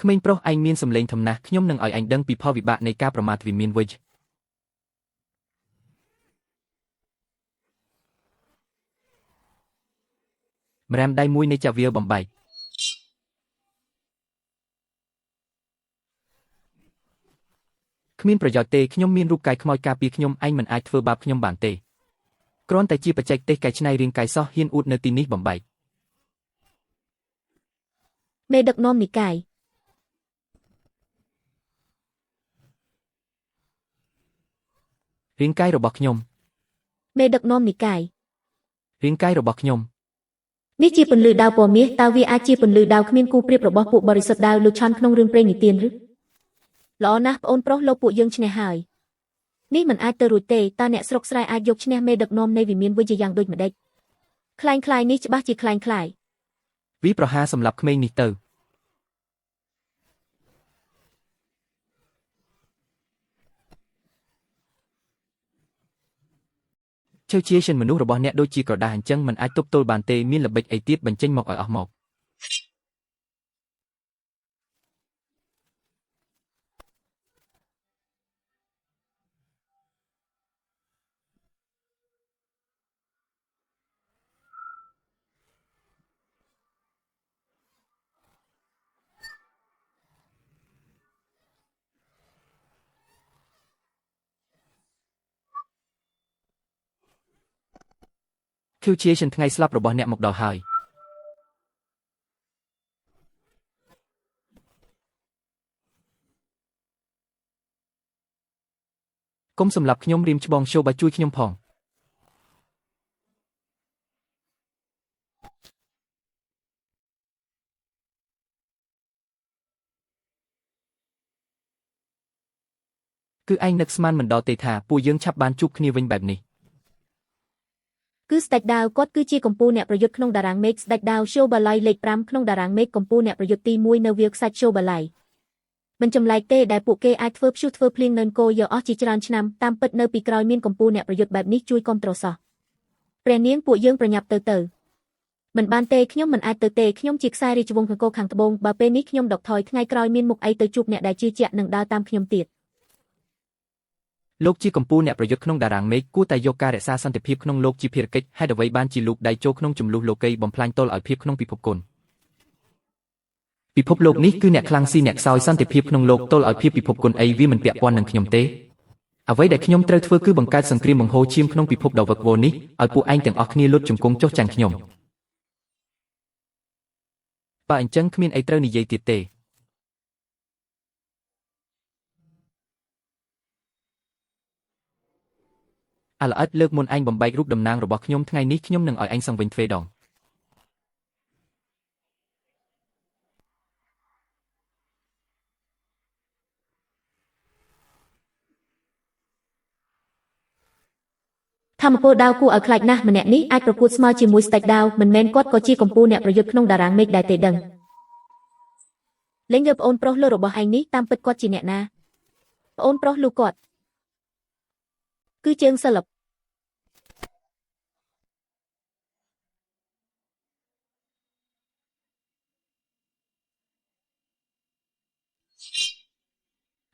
ក្មេងប្រុសឯងមានសម្លេងធំណាស់ខ្ញុំនឹងឲ្យឯងដឹងពីផលវិបាកនៃការប្រមាថវិមានវិជ្ជម្រាមដៃមួយនៃចាវាលបំបែកគ្មានប្រយោជន៍ទេខ្ញុំមានរូបកាយខ្មោចការពារខ្ញុំឯងមិនអាចធ្វើបាបខ្ញុំបានទេគ្រាន់តែជាបច្ចេកទេសកែច្នៃរាងកាយសោះហ៊ានអួតនៅទីនេះបំបែក មេដឹកនាំនិកាយ រាងកាយរបស់ខ្ញុំ មេដឹកនាំនិកាយ រាងកាយរបស់ខ្ញុំ នេះជាពន្លឺដាវពណ៌មាសតើវាអាចជាពន្លឺដាវគ្មានគូប្រៀបរបស់ពួកបរិសុទ្ធដាវលោកឆាន់ក្នុងរឿងព្រេងនិទានឬល្អណាស់ប្អូនប្រុសលោកពួកយើងឈ្នះហើយនេះមិនអាចទៅរួចទេតើអ្នកស្រុកស្រែអាចយកឈ្នះមេដឹកនាំនៃវិមានវិជ្ជាយ៉ាងដូចម្ដេចខ្លែងខ្លាយនេះច្បាស់ជាខ្លែងខ្លាយ វីប្រហារសម្រាប់ក្មេងនេះទៅជើជាရှင်មនុស្សរបស់អ្នកដូចជាក្រដាសអញ្ចឹងមិនអាចទប់ទល់បានទេមានល្បិចអីទៀតបញ្ចេញមកឲ្យអស់មក ខៀវជាရှင်ថ្ងៃស្លាប់របស់អ្នកមកដល់ហើយកុំសម្លាប់ខ្ញុំរៀមច្បងជោបើជួយខ្ញុំផងគឺឯងនឹកស្មានមិនដល់ទេថាពួកយើងឆាប់បានជួបគ្នាវិញបែបនេះ គឺស្ដេចដាវគាត់គឺជាកម្ពូលអ្នកប្រយុទ្ធក្នុងតារាងមេឃស្ដេចដាវសូបាលៃលេខ5ក្នុងតារាងមេឃកម្ពូលអ្នកប្រយុទ្ធទី1នៅវាលខ្សាច់សូបាលៃមិនចម្លែកទេដែលពួកគេអាចធ្វើព្យុះធ្វើភ្លៀងនៅអង្គរយកអស់ជាច្រើនឆ្នាំតាមពិតនៅពីក្រោយមានកម្ពូលអ្នកប្រយុទ្ធបែបនេះជួយគាំទ្រសោះព្រះនាងពួកយើងប្រញាប់ទៅទៅមិនបានទេខ្ញុំមិនអាចទៅទេខ្ញុំជាខ្សែរាជវង្សអង្គរខាងត្បូងបើពេលនេះខ្ញុំដកថយថ្ងៃក្រោយមានមុខអីទៅជួបអ្នកដែលជឿជាក់និងដើរតាមខ្ញុំទៀត លោកជាកម្ពូលអ្នកប្រយុទ្ធក្នុងតារាងមេឃគួរតែយកការរក្សាសន្តិភាពក្នុងលោកជាភារកិច្ចហេតុអ្វីបានជាលោកដៃចូលក្នុងចំនួនលោកីបំផ្លាញទល់ឲ្យភាពក្នុងពិភពគុណពិភពលោកនេះគឺអ្នកខ្លាំងស៊ីអ្នកខ្សោយសន្តិភាពក្នុងលោកទល់ឲ្យភាពពិភពគុណអីវាមិនពាក់ព័ន្ធនឹងខ្ញុំទេអ្វីដែលខ្ញុំត្រូវធ្វើគឺបង្កើតសង្គ្រាមបង្ហូរឈាមក្នុងពិភពដ៏វឹកវរនេះឲ្យពួកឯងទាំងអស់គ្នាលុតជង្គង់ចុះចាញ់ខ្ញុំបើអញ្ចឹងគ្មានអីត្រូវនិយាយទៀតទេអាល្អិតលើកមុនឯងបំបែករូបតំណាងរបស់ខ្ញុំថ្ងៃនេះខ្ញុំនឹងឲ្យឯងសង្វិញទ្វេដង ធម្មពលដាវគួរឲ្យខ្លាចណាស់ម្នាក់នេះអាចប្រកួតស្មើជាមួយស្ដេចដាវមិនមែនគាត់ក៏ជាកម្ពូលអ្នកប្រយុទ្ធក្នុងតារាងមេឃដែរទេដឹងលេងយកប្អូនប្រុសលើរបស់ឯងនេះតាមពិតគាត់ជាអ្នកណាប្អូនប្រុសលូគាត់គឺជើងសិល្ប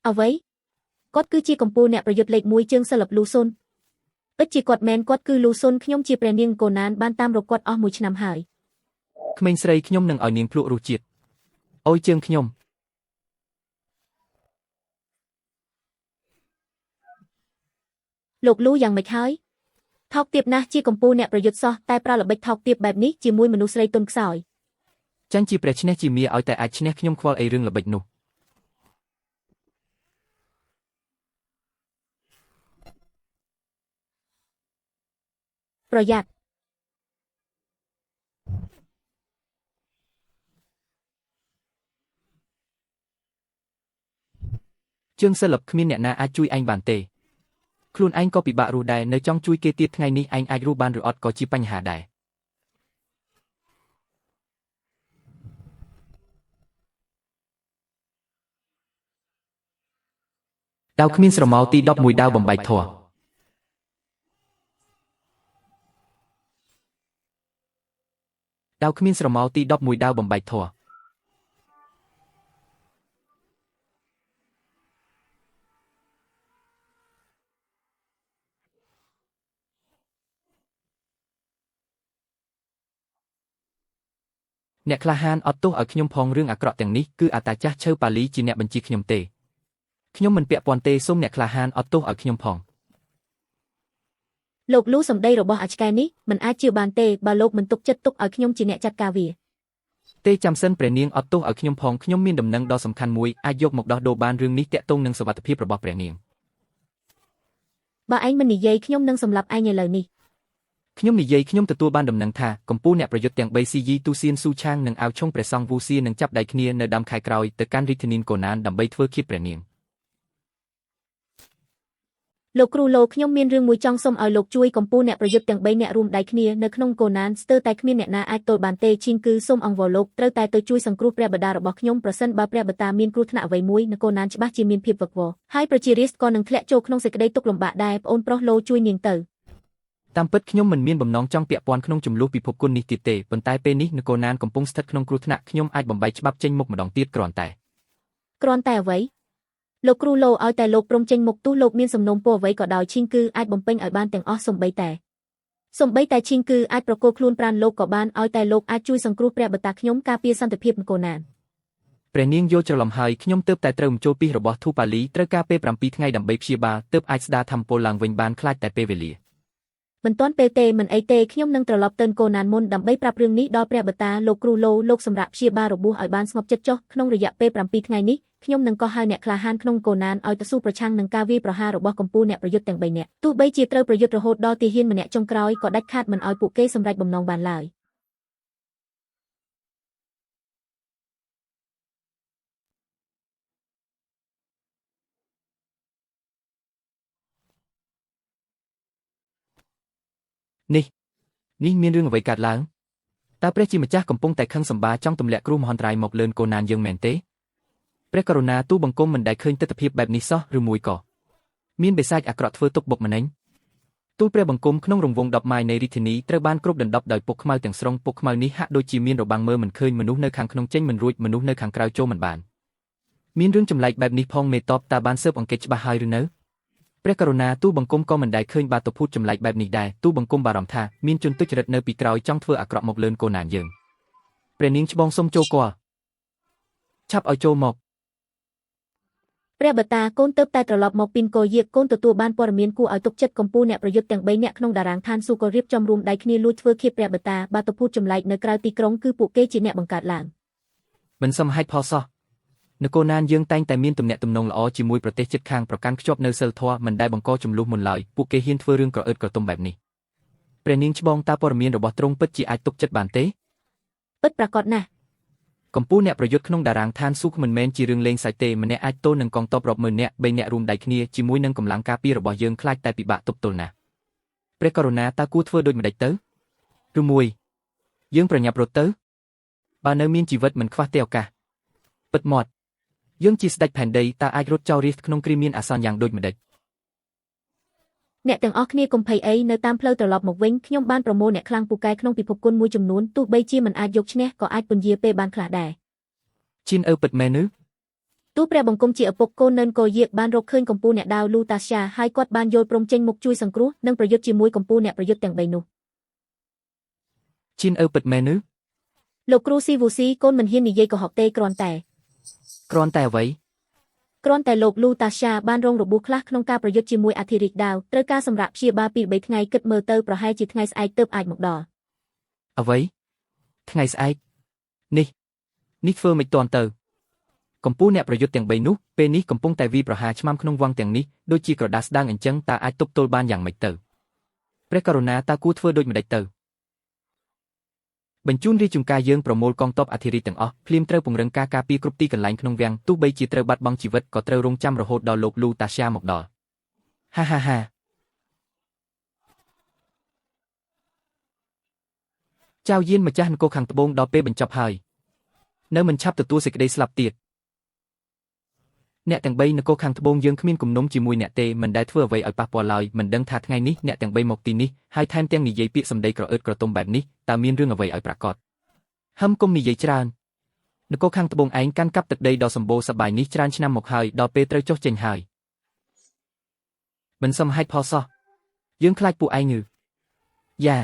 អ្វីគាត់គឺជាកម្ពូលអ្នកប្រយុទ្ធលេខ1ជើងសិល្បលូស៊ុនពិតជាគាត់មែនគាត់គឺលូស៊ុនខ្ញុំជាព្រះនាងកូណានបានតាមរកគាត់អស់មួយឆ្នាំហើយ ក្មេងស្រីខ្ញុំនឹងឲ្យនាងភ្លក់រសជាតិអូយជើងខ្ញុំ លោកលូយ៉ាងម៉េចហើយថោកទាបណាស់ជាកម្ពូលអ្នកប្រយុទ្ធសោះតែប្រើល្បិចថោកទាបបែបនេះជាមួយមនុស្សស្រីទុនខ្សោយ ចាញ់ជាព្រះឈ្នះជាមាឲ្យតែអាចឈ្នះខ្ញុំខ្វល់អីរឿងល្បិចនោះ ប្រយ័ត្ន ជើងសិលឹបគ្មានអ្នកណាអាចជួយឯងបានទេខ្លួនឯងក៏ពិបាករស់ដែរនៅចង់ជួយគេទៀតថ្ងៃនេះឯងអាចរស់បានឬអត់ក៏ជាបញ្ហាដែរដាវគ្មានស្រមោលទី11ដាវបំបែកធေါ်ដាវគ្មានស្រមោលទី11ដាវបំបែកធေါ်អ្នកក្លាហានអត់ទោសឲ្យខ្ញុំផងរឿងអាក្រក់ទាំងនេះគឺអាតាចាស់ឈើប៉ាលីជាអ្នកបញ្ជាខ្ញុំទេខ្ញុំមិនពាក់ព័ន្ធទេសូមអ្នកក្លាហានអត់ទោសឲ្យខ្ញុំផង លោកលូសម្ដីរបស់អាឆ្កែនេះមិនអាចជឿបានទេបើលោកមិនទុកចិត្តទុកឲ្យខ្ញុំជាអ្នកចាត់ការវា ទេចាំសិនព្រះនាងអត់ទោសឲ្យខ្ញុំផងខ្ញុំមានដំណឹងដ៏សំខាន់មួយអាចយកមកដោះដូរបានរឿងនេះទាក់ទងនឹងសុវត្ថិភាពរបស់ព្រះនាង បើឯងមិននិយាយខ្ញុំនឹងសម្លាប់ឯងឥឡូវនេះ ខ្ញុំនិយាយខ្ញុំទទួលបានដំណឹងថាកម្ពុជាអ្នកប្រយុទ្ធទាំង3ស៊ីយីទូសៀនស៊ូឆាងនិងអាវឆុងព្រះសង្ឃវូសៀនឹងចាប់ដៃគ្នានៅដើមខែក្រោយទៅកាន់រាជធានីកូណានដើម្បីធ្វើឃាតព្រះនាង លោកគ្រូលោកខ្ញុំមានរឿងមួយចង់សុំឲ្យលោកជួយកម្ពុជាអ្នកប្រយុទ្ធទាំង3អ្នករួមដៃគ្នានៅក្នុងកូណានស្ទើរតែគ្មានអ្នកណាអាចទល់បានទេឈីងគឺសូមអង្វរលោកត្រូវតែទៅជួយសង្គ្រោះព្រះបិតារបស់ខ្ញុំប្រសិនបើព្រះបិតាមានគ្រោះថ្នាក់អ្វីមួយនគរណានច្បាស់ជាមានភាពវឹកវរហើយប្រជារាស្ត្រក៏នឹងធ្លាក់ចូលក្នុងសេចក្តីទុក្ខលំបាកដែរប្អូនប្រុសលោជួយនាងទៅ តាមពិតខ្ញុំមិនមានបំណងចង់ពាក់ព័ន្ធក្នុងចំនួនពិភពគុណនេះទៀតទេប៉ុន្តែពេលនេះនគរណានកំពុងស្ថិតក្នុងគ្រោះថ្នាក់ខ្ញុំអាចបំបែកច្បាប់ចេញមុខម្ដងទៀតគ្រាន់តែ គ្រាន់តែអ្វីលោកគ្រូលោឲ្យតែលោកព្រមចេញមុខទោះលោកមានសំណូមពរអ្វីក៏ដោយឈីងគឺអាចបំពេញឲ្យបានទាំងអស់សំបីតែសំបីតែឈីងគឺអាចប្រគល់ខ្លួនប្រាណលោកក៏បានឲ្យតែលោកអាចជួយសង្គ្រោះព្រះបិតាខ្ញុំការពារសន្តិភាពនគរណាន ព្រះនាងយល់ច្រឡំហើយខ្ញុំទើបតែត្រូវបញ្ចូលពីរបស់ធូប៉ាលីត្រូវការពេល7ថ្ងៃដើម្បីព្យាបាលទើបអាចស្ដារធម្មពលឡើងវិញបានខ្លាចតែពេលវេលា មិនទាន់ពេលទេមិនអីទេខ្ញុំនឹងត្រឡប់ទៅនគរណានមុនដើម្បីប្រាប់រឿងនេះដល់ព្រះបិតាលោកគ្រូលោលោកសម្រាប់ព្យាបាលរបួសឲ្យបានស្ងប់ចិត្តចុះក្នុងរយៈពេល7ថ្ងៃនេះខ្ញុំនឹងកោះហៅអ្នកក្លាហានក្នុងនគរណានឲ្យទៅស៊ូប្រឆាំងនឹងការវាយប្រហាររបស់កម្ពុជាអ្នកប្រយុទ្ធទាំង3នាក់ទោះបីជាត្រូវប្រយុទ្ធរហូតដល់ទាហានម្នាក់ចុងក្រោយក៏ដាច់ខាតមិនឲ្យពួកគេសម្រេចបំណងបានឡើយ នេះនេះមានរឿងអ្វីកើតឡើងតើព្រះជាម្ចាស់កំពុងតែខឹងសម្បាចង់ទម្លាក់គ្រោះមហន្តរាយមកលើនគរណានយើងមែនទេព្រះករុណាទូបង្គំមិនដែលឃើញទិដ្ឋភាពបែបនេះសោះឬមួយក៏មានបិសាចអាក្រក់ធ្វើទុកបុកម្នេញទូលព្រះបង្គំក្នុងរង្វង់10ម៉ាយនៃរាជធានីត្រូវបានគ្របដណ្ដប់ដោយពុកខ្មៅទាំងស្រុងពុកខ្មៅនេះហាក់ដូចជាមានរបាំងមើលមិនឃើញមនុស្សនៅខាងក្នុងចេញមិនរួចមនុស្សនៅខាងក្រៅចូលមិនបានមានរឿងចម្លែកបែបនេះផងមេតបតើបានស៊ើបអង្កេតច្បាស់ហើយឬនៅព្រះករុណាទូបង្គំក៏មិនដែលឃើញបាតុភូតចម្លែកបែបនេះដែរទូបង្គំបារម្ភថាមានជនទុច្ចរិតនៅពីក្រោយចង់ធ្វើអាក្រក់មកលើនកូនណានយើងព្រះនាងច្បងសុំចូលគាល់ឆាប់ឲ្យចូលមក ព្រះបិតាកូនទៅតែត្រឡប់មកពីនគរយាកកូនទទួលបានព័ត៌មានគួរឲ្យទុកចិត្តកម្ពុជាអ្នកប្រយុទ្ធទាំង3នាក់ក្នុងតារាងឋានសួគ៌ក៏រៀបចំរួមដៃគ្នាលួចធ្វើឃាតព្រះបិតាបាតុភូតចម្លែកនៅក្រៅទីក្រុងគឺពួកគេជាអ្នកបង្កើតឡើង មិនសមហេតុផលសោះនគរណានយើងតែងតែមានទំនាក់ទំនងល្អជាមួយប្រទេសជិតខាងប្រកាន់ខ្ជាប់នៅសិលធម៌មិនដែលបង្កជម្លោះមុនឡើយពួកគេហ៊ានធ្វើរឿងក្រអឺតក្រទុំបែបនេះព្រះនាងច្បងតើព័ត៌មានរបស់ទ្រង់ពិតជាអាចទុកចិត្តបានទេ ពិតប្រាកដណាស់ កម្ពុជាអ្នកប្រយុទ្ធក្នុងតារាងឋានសួគ៌មិនមែនជារឿងលេងសើចទេម្នាក់អាចទល់នឹងកងទ័ពរាប់ម៉ឺននាក់បីនាក់រួមដៃគ្នាជាមួយនឹងកម្លាំងការពាររបស់យើងខ្លាចតែពិបាកទប់ទល់ណាស់ព្រះករុណាតើគួរធ្វើដូចម្តេចទៅឬមួយយើងប្រញាប់រត់ទៅបើនៅមានជីវិតមិនខ្វះទេឱកាសពិតមាត់យើងជាស្ដេចផែនដីតើអាចរត់ចោលរាជក្នុងគ្រាមានអាសន្នយ៉ាងដូចម្តេច អ្នកទាំងអស់គ្នាកុំភ័យអីនៅតាមផ្លូវត្រឡប់មកវិញខ្ញុំបានប្រមូលអ្នកខ្លាំងពូកែក្នុងពិភពគុណមួយចំនួនទោះបីជាមិនអាចយកឈ្នះក៏អាចពន្យាពេលបានខ្លះដែរ ឈិនឪពិតមែនឬ ទោះព្រះបង្គំជាឪពុកកូននៅនគរយាកបានរកឃើញកម្ពុជាអ្នកដាវលូតាស្យាហើយគាត់បានយល់ព្រមចេញមុខជួយសង្គ្រោះនិងប្រយុទ្ធជាមួយកម្ពុជាអ្នកប្រយុទ្ធទាំង3នោះ ឈិនឪពិតមែនឬ លោកគ្រូស៊ីវូស៊ីកូនមិនហ៊ាននិយាយកុហកទេគ្រាន់តែ គ្រាន់តែអ្វី គ្រាន់តែលោកលូតាស្យាបានរងរបួសខ្លះក្នុងការប្រយុទ្ធជាមួយអធិរាជដាវត្រូវការសម្រាប់ព្យាបាលពី3ថ្ងៃគិតមើលទៅប្រហែលជាថ្ងៃស្អែកទើបអាចមកដល់ អ្វីថ្ងៃស្អែកនេះនេះធ្វើមិនទាន់ទៅកម្ពុជាអ្នកប្រយុទ្ធទាំង3នោះពេលនេះកំពុងតែវាយប្រហារឆ្មាំក្នុងវងទាំងនេះដូចជាក្រដាសស្ដាងអញ្ចឹងតើអាចទប់ទល់បានយ៉ាងម៉េចទៅ ព្រះករុណាតើគួរធ្វើដូចម្តេចទៅបញ្ជូនរាជជំការយើងប្រមូលកងទ័ពអធិរាជទាំងអស់ភ្លាមត្រូវពង្រឹងការការពារគ្រប់ទីកន្លែងក្នុងវាំងទោះបីជាត្រូវបាត់បង់ជីវិតក៏ត្រូវរងចាំរហូតដល់លោកលូតាស្យាមកដល់ហាហាហាចៅយានម្ចាស់នគរខាងត្បូងដល់ពេលបញ្ចប់ហើយនៅមិនឆាប់ទទួលសេចក្តីស្លាប់ទៀតអ្នកទាំងបីនគរខាងត្បូងយើងគ្មានគំនុំជាមួយអ្នកទេមិនដែលធ្វើអ្វីឲ្យប៉ះពាល់ឡើយមិនដឹងថាថ្ងៃនេះអ្នកទាំងបីមកទីនេះហើយថែមទាំងនិយាយពាក្យសម្ដីក្រអឺតក្រទុំបែបនេះតើមានរឿងអ្វីឲ្យប្រាកដហឹមគុំនិយាយច្រើននគរខាងត្បូងឯងកាន់កាប់ទឹកដីដ៏សម្បូរសប្បាយនេះច្រើនឆ្នាំមកហើយដល់ពេលត្រូវចុះចេញហើយមិនសមហេតុផលសោះយើងខ្លាចពួកឯងឬយ៉ា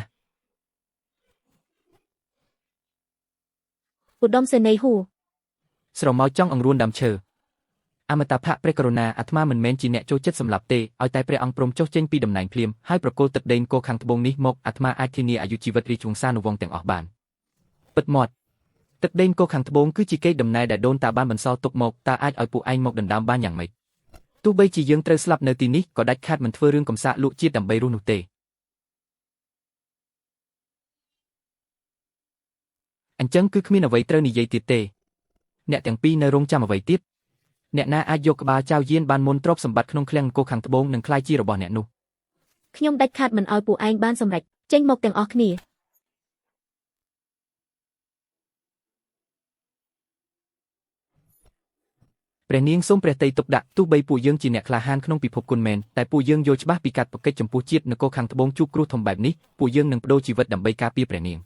ឧត្តមសេនីយ៍ហួ ស្រមោចចង់អង្រួនដើមឈើអមតាភៈព្រះករុណាអាត្មាមិនមែនជាអ្នកចូលចិត្តសម្លាប់ទេឲ្យតែព្រះអង្គព្រមចុះចេញពីតំណែងភ្លាមហើយប្រគល់ទឹកដីនគរខាងត្បូងនេះមកអាត្មាអាចធានាអាយុជីវិតរាជវង្សានុវង្សទាំងអស់បានពិតមាត់ទឹកដីនគរខាងត្បូងគឺជាកេរដំណែលដែលដូនតាបានបន្សល់ទុកមកតើអាចឲ្យពួកឯងមកដណ្ដើមបានយ៉ាងម៉េចទោះបីជាយើងត្រូវស្លាប់នៅទីនេះក៏ដាច់ខាតមិនធ្វើរឿងកំសាកលក់ជាតិដើម្បីរស់នោះទេអញ្ចឹងគឺគ្មានអ្វីត្រូវនិយាយទៀតទេអ្នកទាំងពីរនៅរងចាំអ្វីទៀតអ្នកណាអាចយកក្បាលចៅយានបានមុនទ្រព្យសម្បត្តិក្នុងឃ្លាំងនគរខាងត្បូងនឹងក្លាយជារបស់អ្នកនោះ ខ្ញុំដាច់ខាតមិនឲ្យពួកឯងបានសម្រេចចេញមកទាំងអស់គ្នា ព្រះនាងសូមព្រះតីទុកដាក់ទោះបីពួកយើងជាអ្នកក្លាហានក្នុងពិភពគុណមែនតែពួកយើងយល់ច្បាស់ពីកាតព្វកិច្ចចំពោះជាតិនគរខាងត្បូងជួបគ្រោះធំបែបនេះពួកយើងនឹងប្ដូរជីវិតដើម្បីការពារព្រះនាង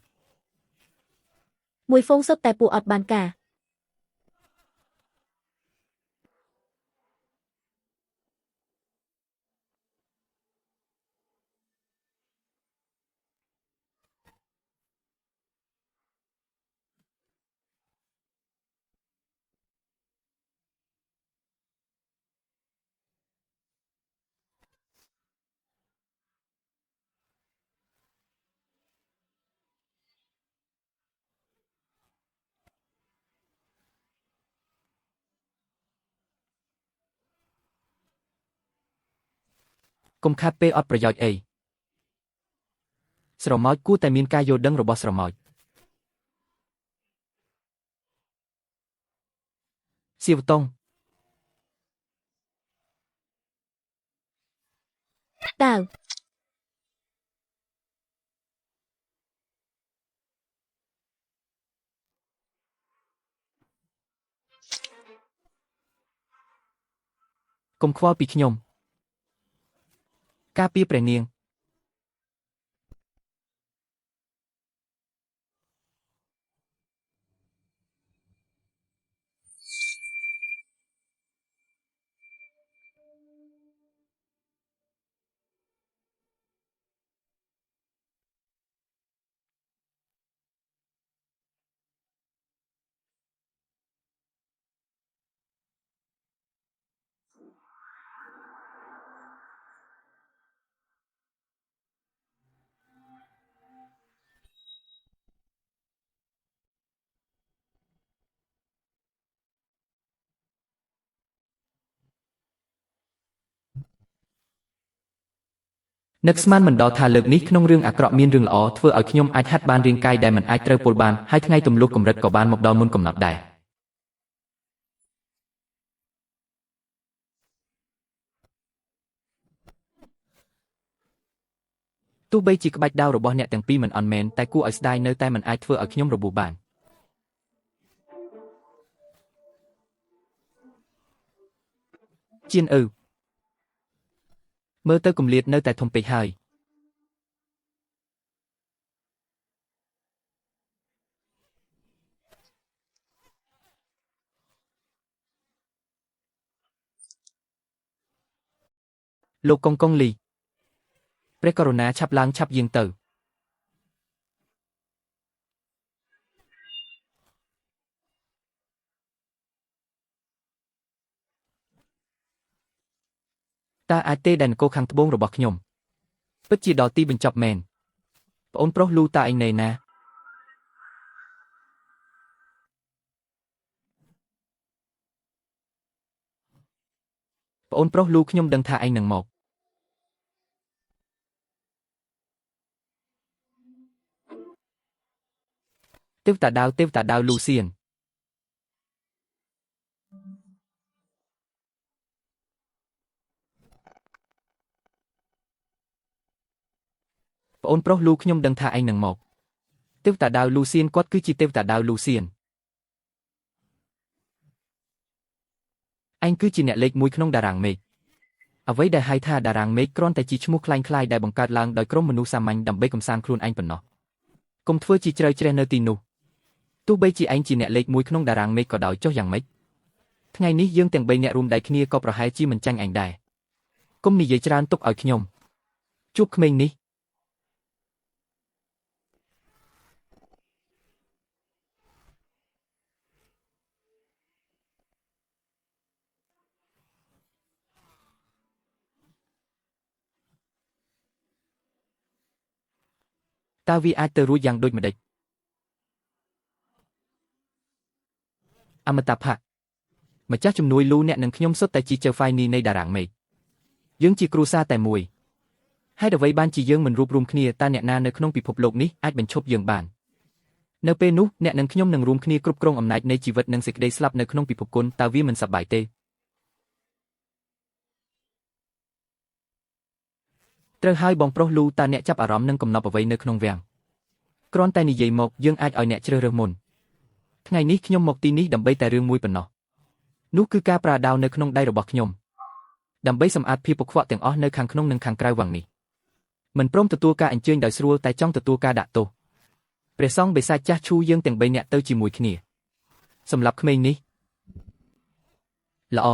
មួយហ្វូងសុទ្ធតែពួកអត់បានការ កុំខាតពេលអត់ប្រយោជន៍អីស្រមោចគួរតែមានការយល់ដឹងរបស់ស្រមោចសៀវតុង តើ កុំខ្វល់ពីខ្ញុំការពារព្រះនាងនឹកស្មានមិនដល់ថាលើកនេះក្នុងរឿងអាក្រក់មានរឿងល្អធ្វើឲ្យខ្ញុំអាចហាត់បានរាងកាយដែលមិនអាចត្រូវពុលបានហើយថ្ងៃទម្លុះកម្រិតក៏បានមកដល់មុនកំណត់ដែរទោះបីជាក្បាច់ដាវរបស់អ្នកទាំងពីរមិនអន់មែនតែគួរឲ្យស្ដាយនៅតែមិនអាចធ្វើឲ្យខ្ញុំរបួសបានជៀនអ៊ឺមើលទៅគម្លាតនៅតែធំពេកហើយលោកកុងកុងលីព្រះករុណាឆាប់ឡើងឆាប់យាងទៅតើអាចទេដែលនគរខាងត្បូងរបស់ខ្ញុំពិតជាដល់ទីបញ្ចប់មែនប្អូនប្រុសលូតាឯងណេណាប្អូនប្រុសលូខ្ញុំដឹងថាឯងនឹងមក ទេវតាដាវទេវតាដាវលូសៀនប្អូនប្រុសលូខ្ញុំដឹងថាឯងនឹងមកទេវតាដាវលូសៀនគាត់គឺជាទេវតាដាវលូសៀនឯងគឺជាអ្នកលេខ1ក្នុងតារាងមេឃអ្វីដែលហៅថាតារាងមេឃគ្រាន់តែជាឈ្មោះក្លែងក្លាយដែលបង្កើតឡើងដោយក្រុមមនុស្សសាមញ្ញដើម្បីកម្សាន្តខ្លួនឯងប៉ុណ្ណោះកុំធ្វើជាជ្រៅជ្រះនៅទីនោះទោះបីជាឯងជាអ្នកលេខ1ក្នុងតារាងមេឃក៏ដោយចុះយ៉ាងម៉េចថ្ងៃនេះយើងទាំង3អ្នករួមដៃគ្នាក៏ប្រហែលជាមិនចាញ់ឯងដែរកុំនិយាយច្រើនទុកឲ្យខ្ញុំជួបក្មេងនេះតើវាអាចទៅរួចយ៉ាងដូចម្តេចអមតាផៈម្ចាស់ជំនួយលូអ្នកនិងខ្ញុំសុទ្ធតែជាចៅហ្វាយនីនៃតារាងមេឃយើងជាគ្រួសារតែមួយហេតុអ្វីបានជាយើងមិនរួបរួមគ្នាតើអ្នកណានៅក្នុងពិភពលោកនេះអាចបញ្ឈប់យើងបាននៅពេលនោះអ្នកនិងខ្ញុំនឹងរួមគ្នាគ្រប់គ្រងអំណាចនៃជីវិតនិងសេចក្តីស្លាប់នៅក្នុងពិភពគុណតើវាមិនសប្បាយទេត្រូវហើយបងប្រុសលូតើអ្នកចាប់អារម្មណ៍នឹងកំណប់អ្វីនៅក្នុងវាំងគ្រាន់តែនិយាយមកយើងអាចឲ្យអ្នកជ្រើសរើសមុនថ្ងៃនេះខ្ញុំមកទីនេះដើម្បីតែរឿងមួយប៉ុណ្ណោះនោះគឺការប្រើដាវនៅក្នុងដៃរបស់ខ្ញុំដើម្បីសម្អាតភាពកខ្វក់ទាំងអស់នៅខាងក្នុងនិងខាងក្រៅវាំងនេះមិនព្រមទទួលការអញ្ជើញដោយស្រួលតែចង់ទទួលការដាក់ទោសព្រះសង្ឃបិសាចចាស់ឈូយើងទាំង3នាក់ទៅជាមួយគ្នាសម្រាប់ក្មេងនេះល្អ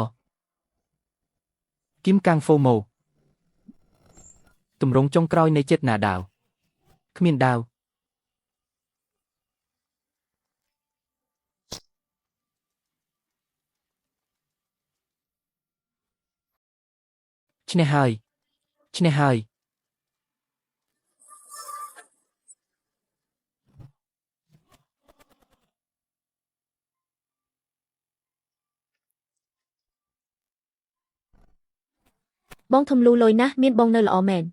គីមកាំងហ្វូម៉ូទម្រង់ចុងក្រោយនៃចិត្តណាដាវគ្មានដាវឈ្នះហើយឈ្នះហើយ បងធំលូលយណាស់មានបងនៅល្អមែន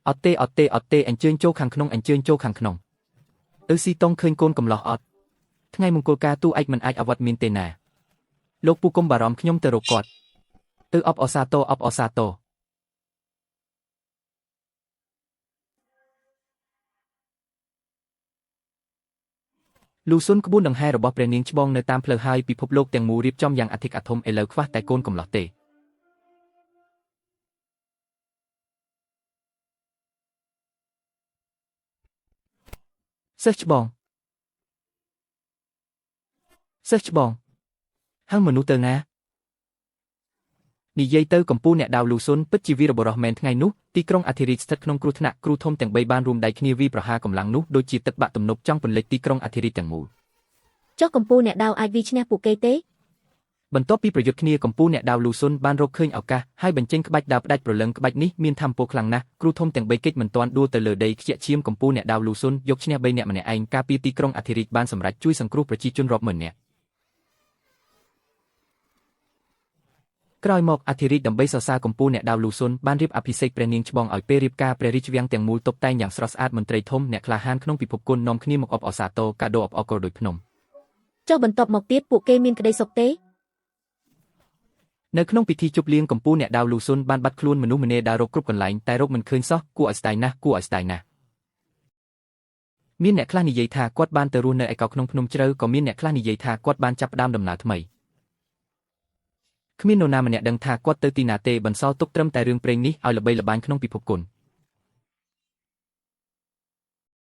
អត់ទេអត់ទេអត់ទេអញ្ជើញចូលខាងក្នុងអញ្ជើញចូលខាងក្នុងអឺស៊ីតុងឃើញកូនកំឡោះអត់ថ្ងៃមង្គលការទូឯកមិនអាចអវត្តមានទេណាលោកពូកុំបារម្ភខ្ញុំទៅរកគាត់ទៅអបអសាទរអបអសាទរលូស៊ុនក្បួនដង្ហែរបស់ព្រះនាងច្បងនៅតាមផ្លូវហើយពិភពលោកទាំងមូលរៀបចំយ៉ាងអធិកអធមឥឡូវខ្វះតែកូនកំឡោះទេសិស្សច្បងសិស្សច្បងហឹងមនុស្សទៅណានិយាយទៅកម្ពុជាអ្នកដាវលូស៊ុនពិតជាវីរបុរសមែនថ្ងៃនោះទីក្រុងអធិរាជស្ថិតក្នុងគ្រោះថ្នាក់គ្រូធំទាំង3បានរួមដៃគ្នាវាយប្រហារកម្លាំងនោះដូចជាទឹកបាក់ទំនប់ចង់ពន្លិចទីក្រុងអធិរាជទាំងមូល ចុះកម្ពុជាអ្នកដាវអាចវាយឈ្នះពួកគេទេ បន្ទាប់ពីប្រយុទ្ធគ្នាកម្ពុជាអ្នកដាវលូស៊ុនបានរកឃើញឱកាសហើយបញ្ចេញក្បាច់ដាវផ្ដាច់ព្រលឹងក្បាច់នេះមានធម៌ពលខ្លាំងណាស់គ្រូធំទាំង3កិច្ចមិនទាន់ដួលទៅលើដីខ្ជាក់ឈាមកម្ពុជាអ្នកដាវលូស៊ុនយកឈ្នះ3អ្នកម្នាក់ឯងការពារទីក្រុងអធិរាជបានសម្រេចជួយសង្គ្រោះប្រជាជនរាប់ម៉ឺននាក់ក្រោយមកអធិរាជដើម្បីសរសើរកម្ពុជាអ្នកដាវលូស៊ុនបានរៀបអភិសេកព្រះនាងច្បងឲ្យពេលរៀបការព្រះរាជវាំងទាំងមូលតុបតែងយ៉ាងស្រស់ស្អាតមន្ត្រីធំអ្នកក្លាហានក្នុងពិភពគុណនាំគ្នាមកអបអរសាទរកាដូអបអរគុណដោយភ្នំ ចុះបន្ទាប់មកទៀតពួកគេមានក្តីសុខទេ នៅក្នុងពិធីជប់លៀងកម្ពុជាអ្នកដាវលូស៊ុនបានបាត់ខ្លួនមនុស្សម្នាដើររកគ្រប់កន្លែងតែរកមិនឃើញសោះគួរឲ្យស្ដាយណាស់គួរឲ្យស្ដាយណាស់មានអ្នកខ្លះនិយាយថាគាត់បានទៅរស់នៅឯកោក្នុងភ្នំជ្រៅក៏មានអ្នកខ្លះនិយាយថាគាត់បានចាប់ផ្ដើមដំណើរថ្មីគ្មាននរណាម្នាក់ដឹងថាគាត់ទៅទីណាទេបន្សល់ទុកត្រឹមតែរឿងព្រេងនេះឲ្យល្បីល្បាញក្នុងពិភពគុណ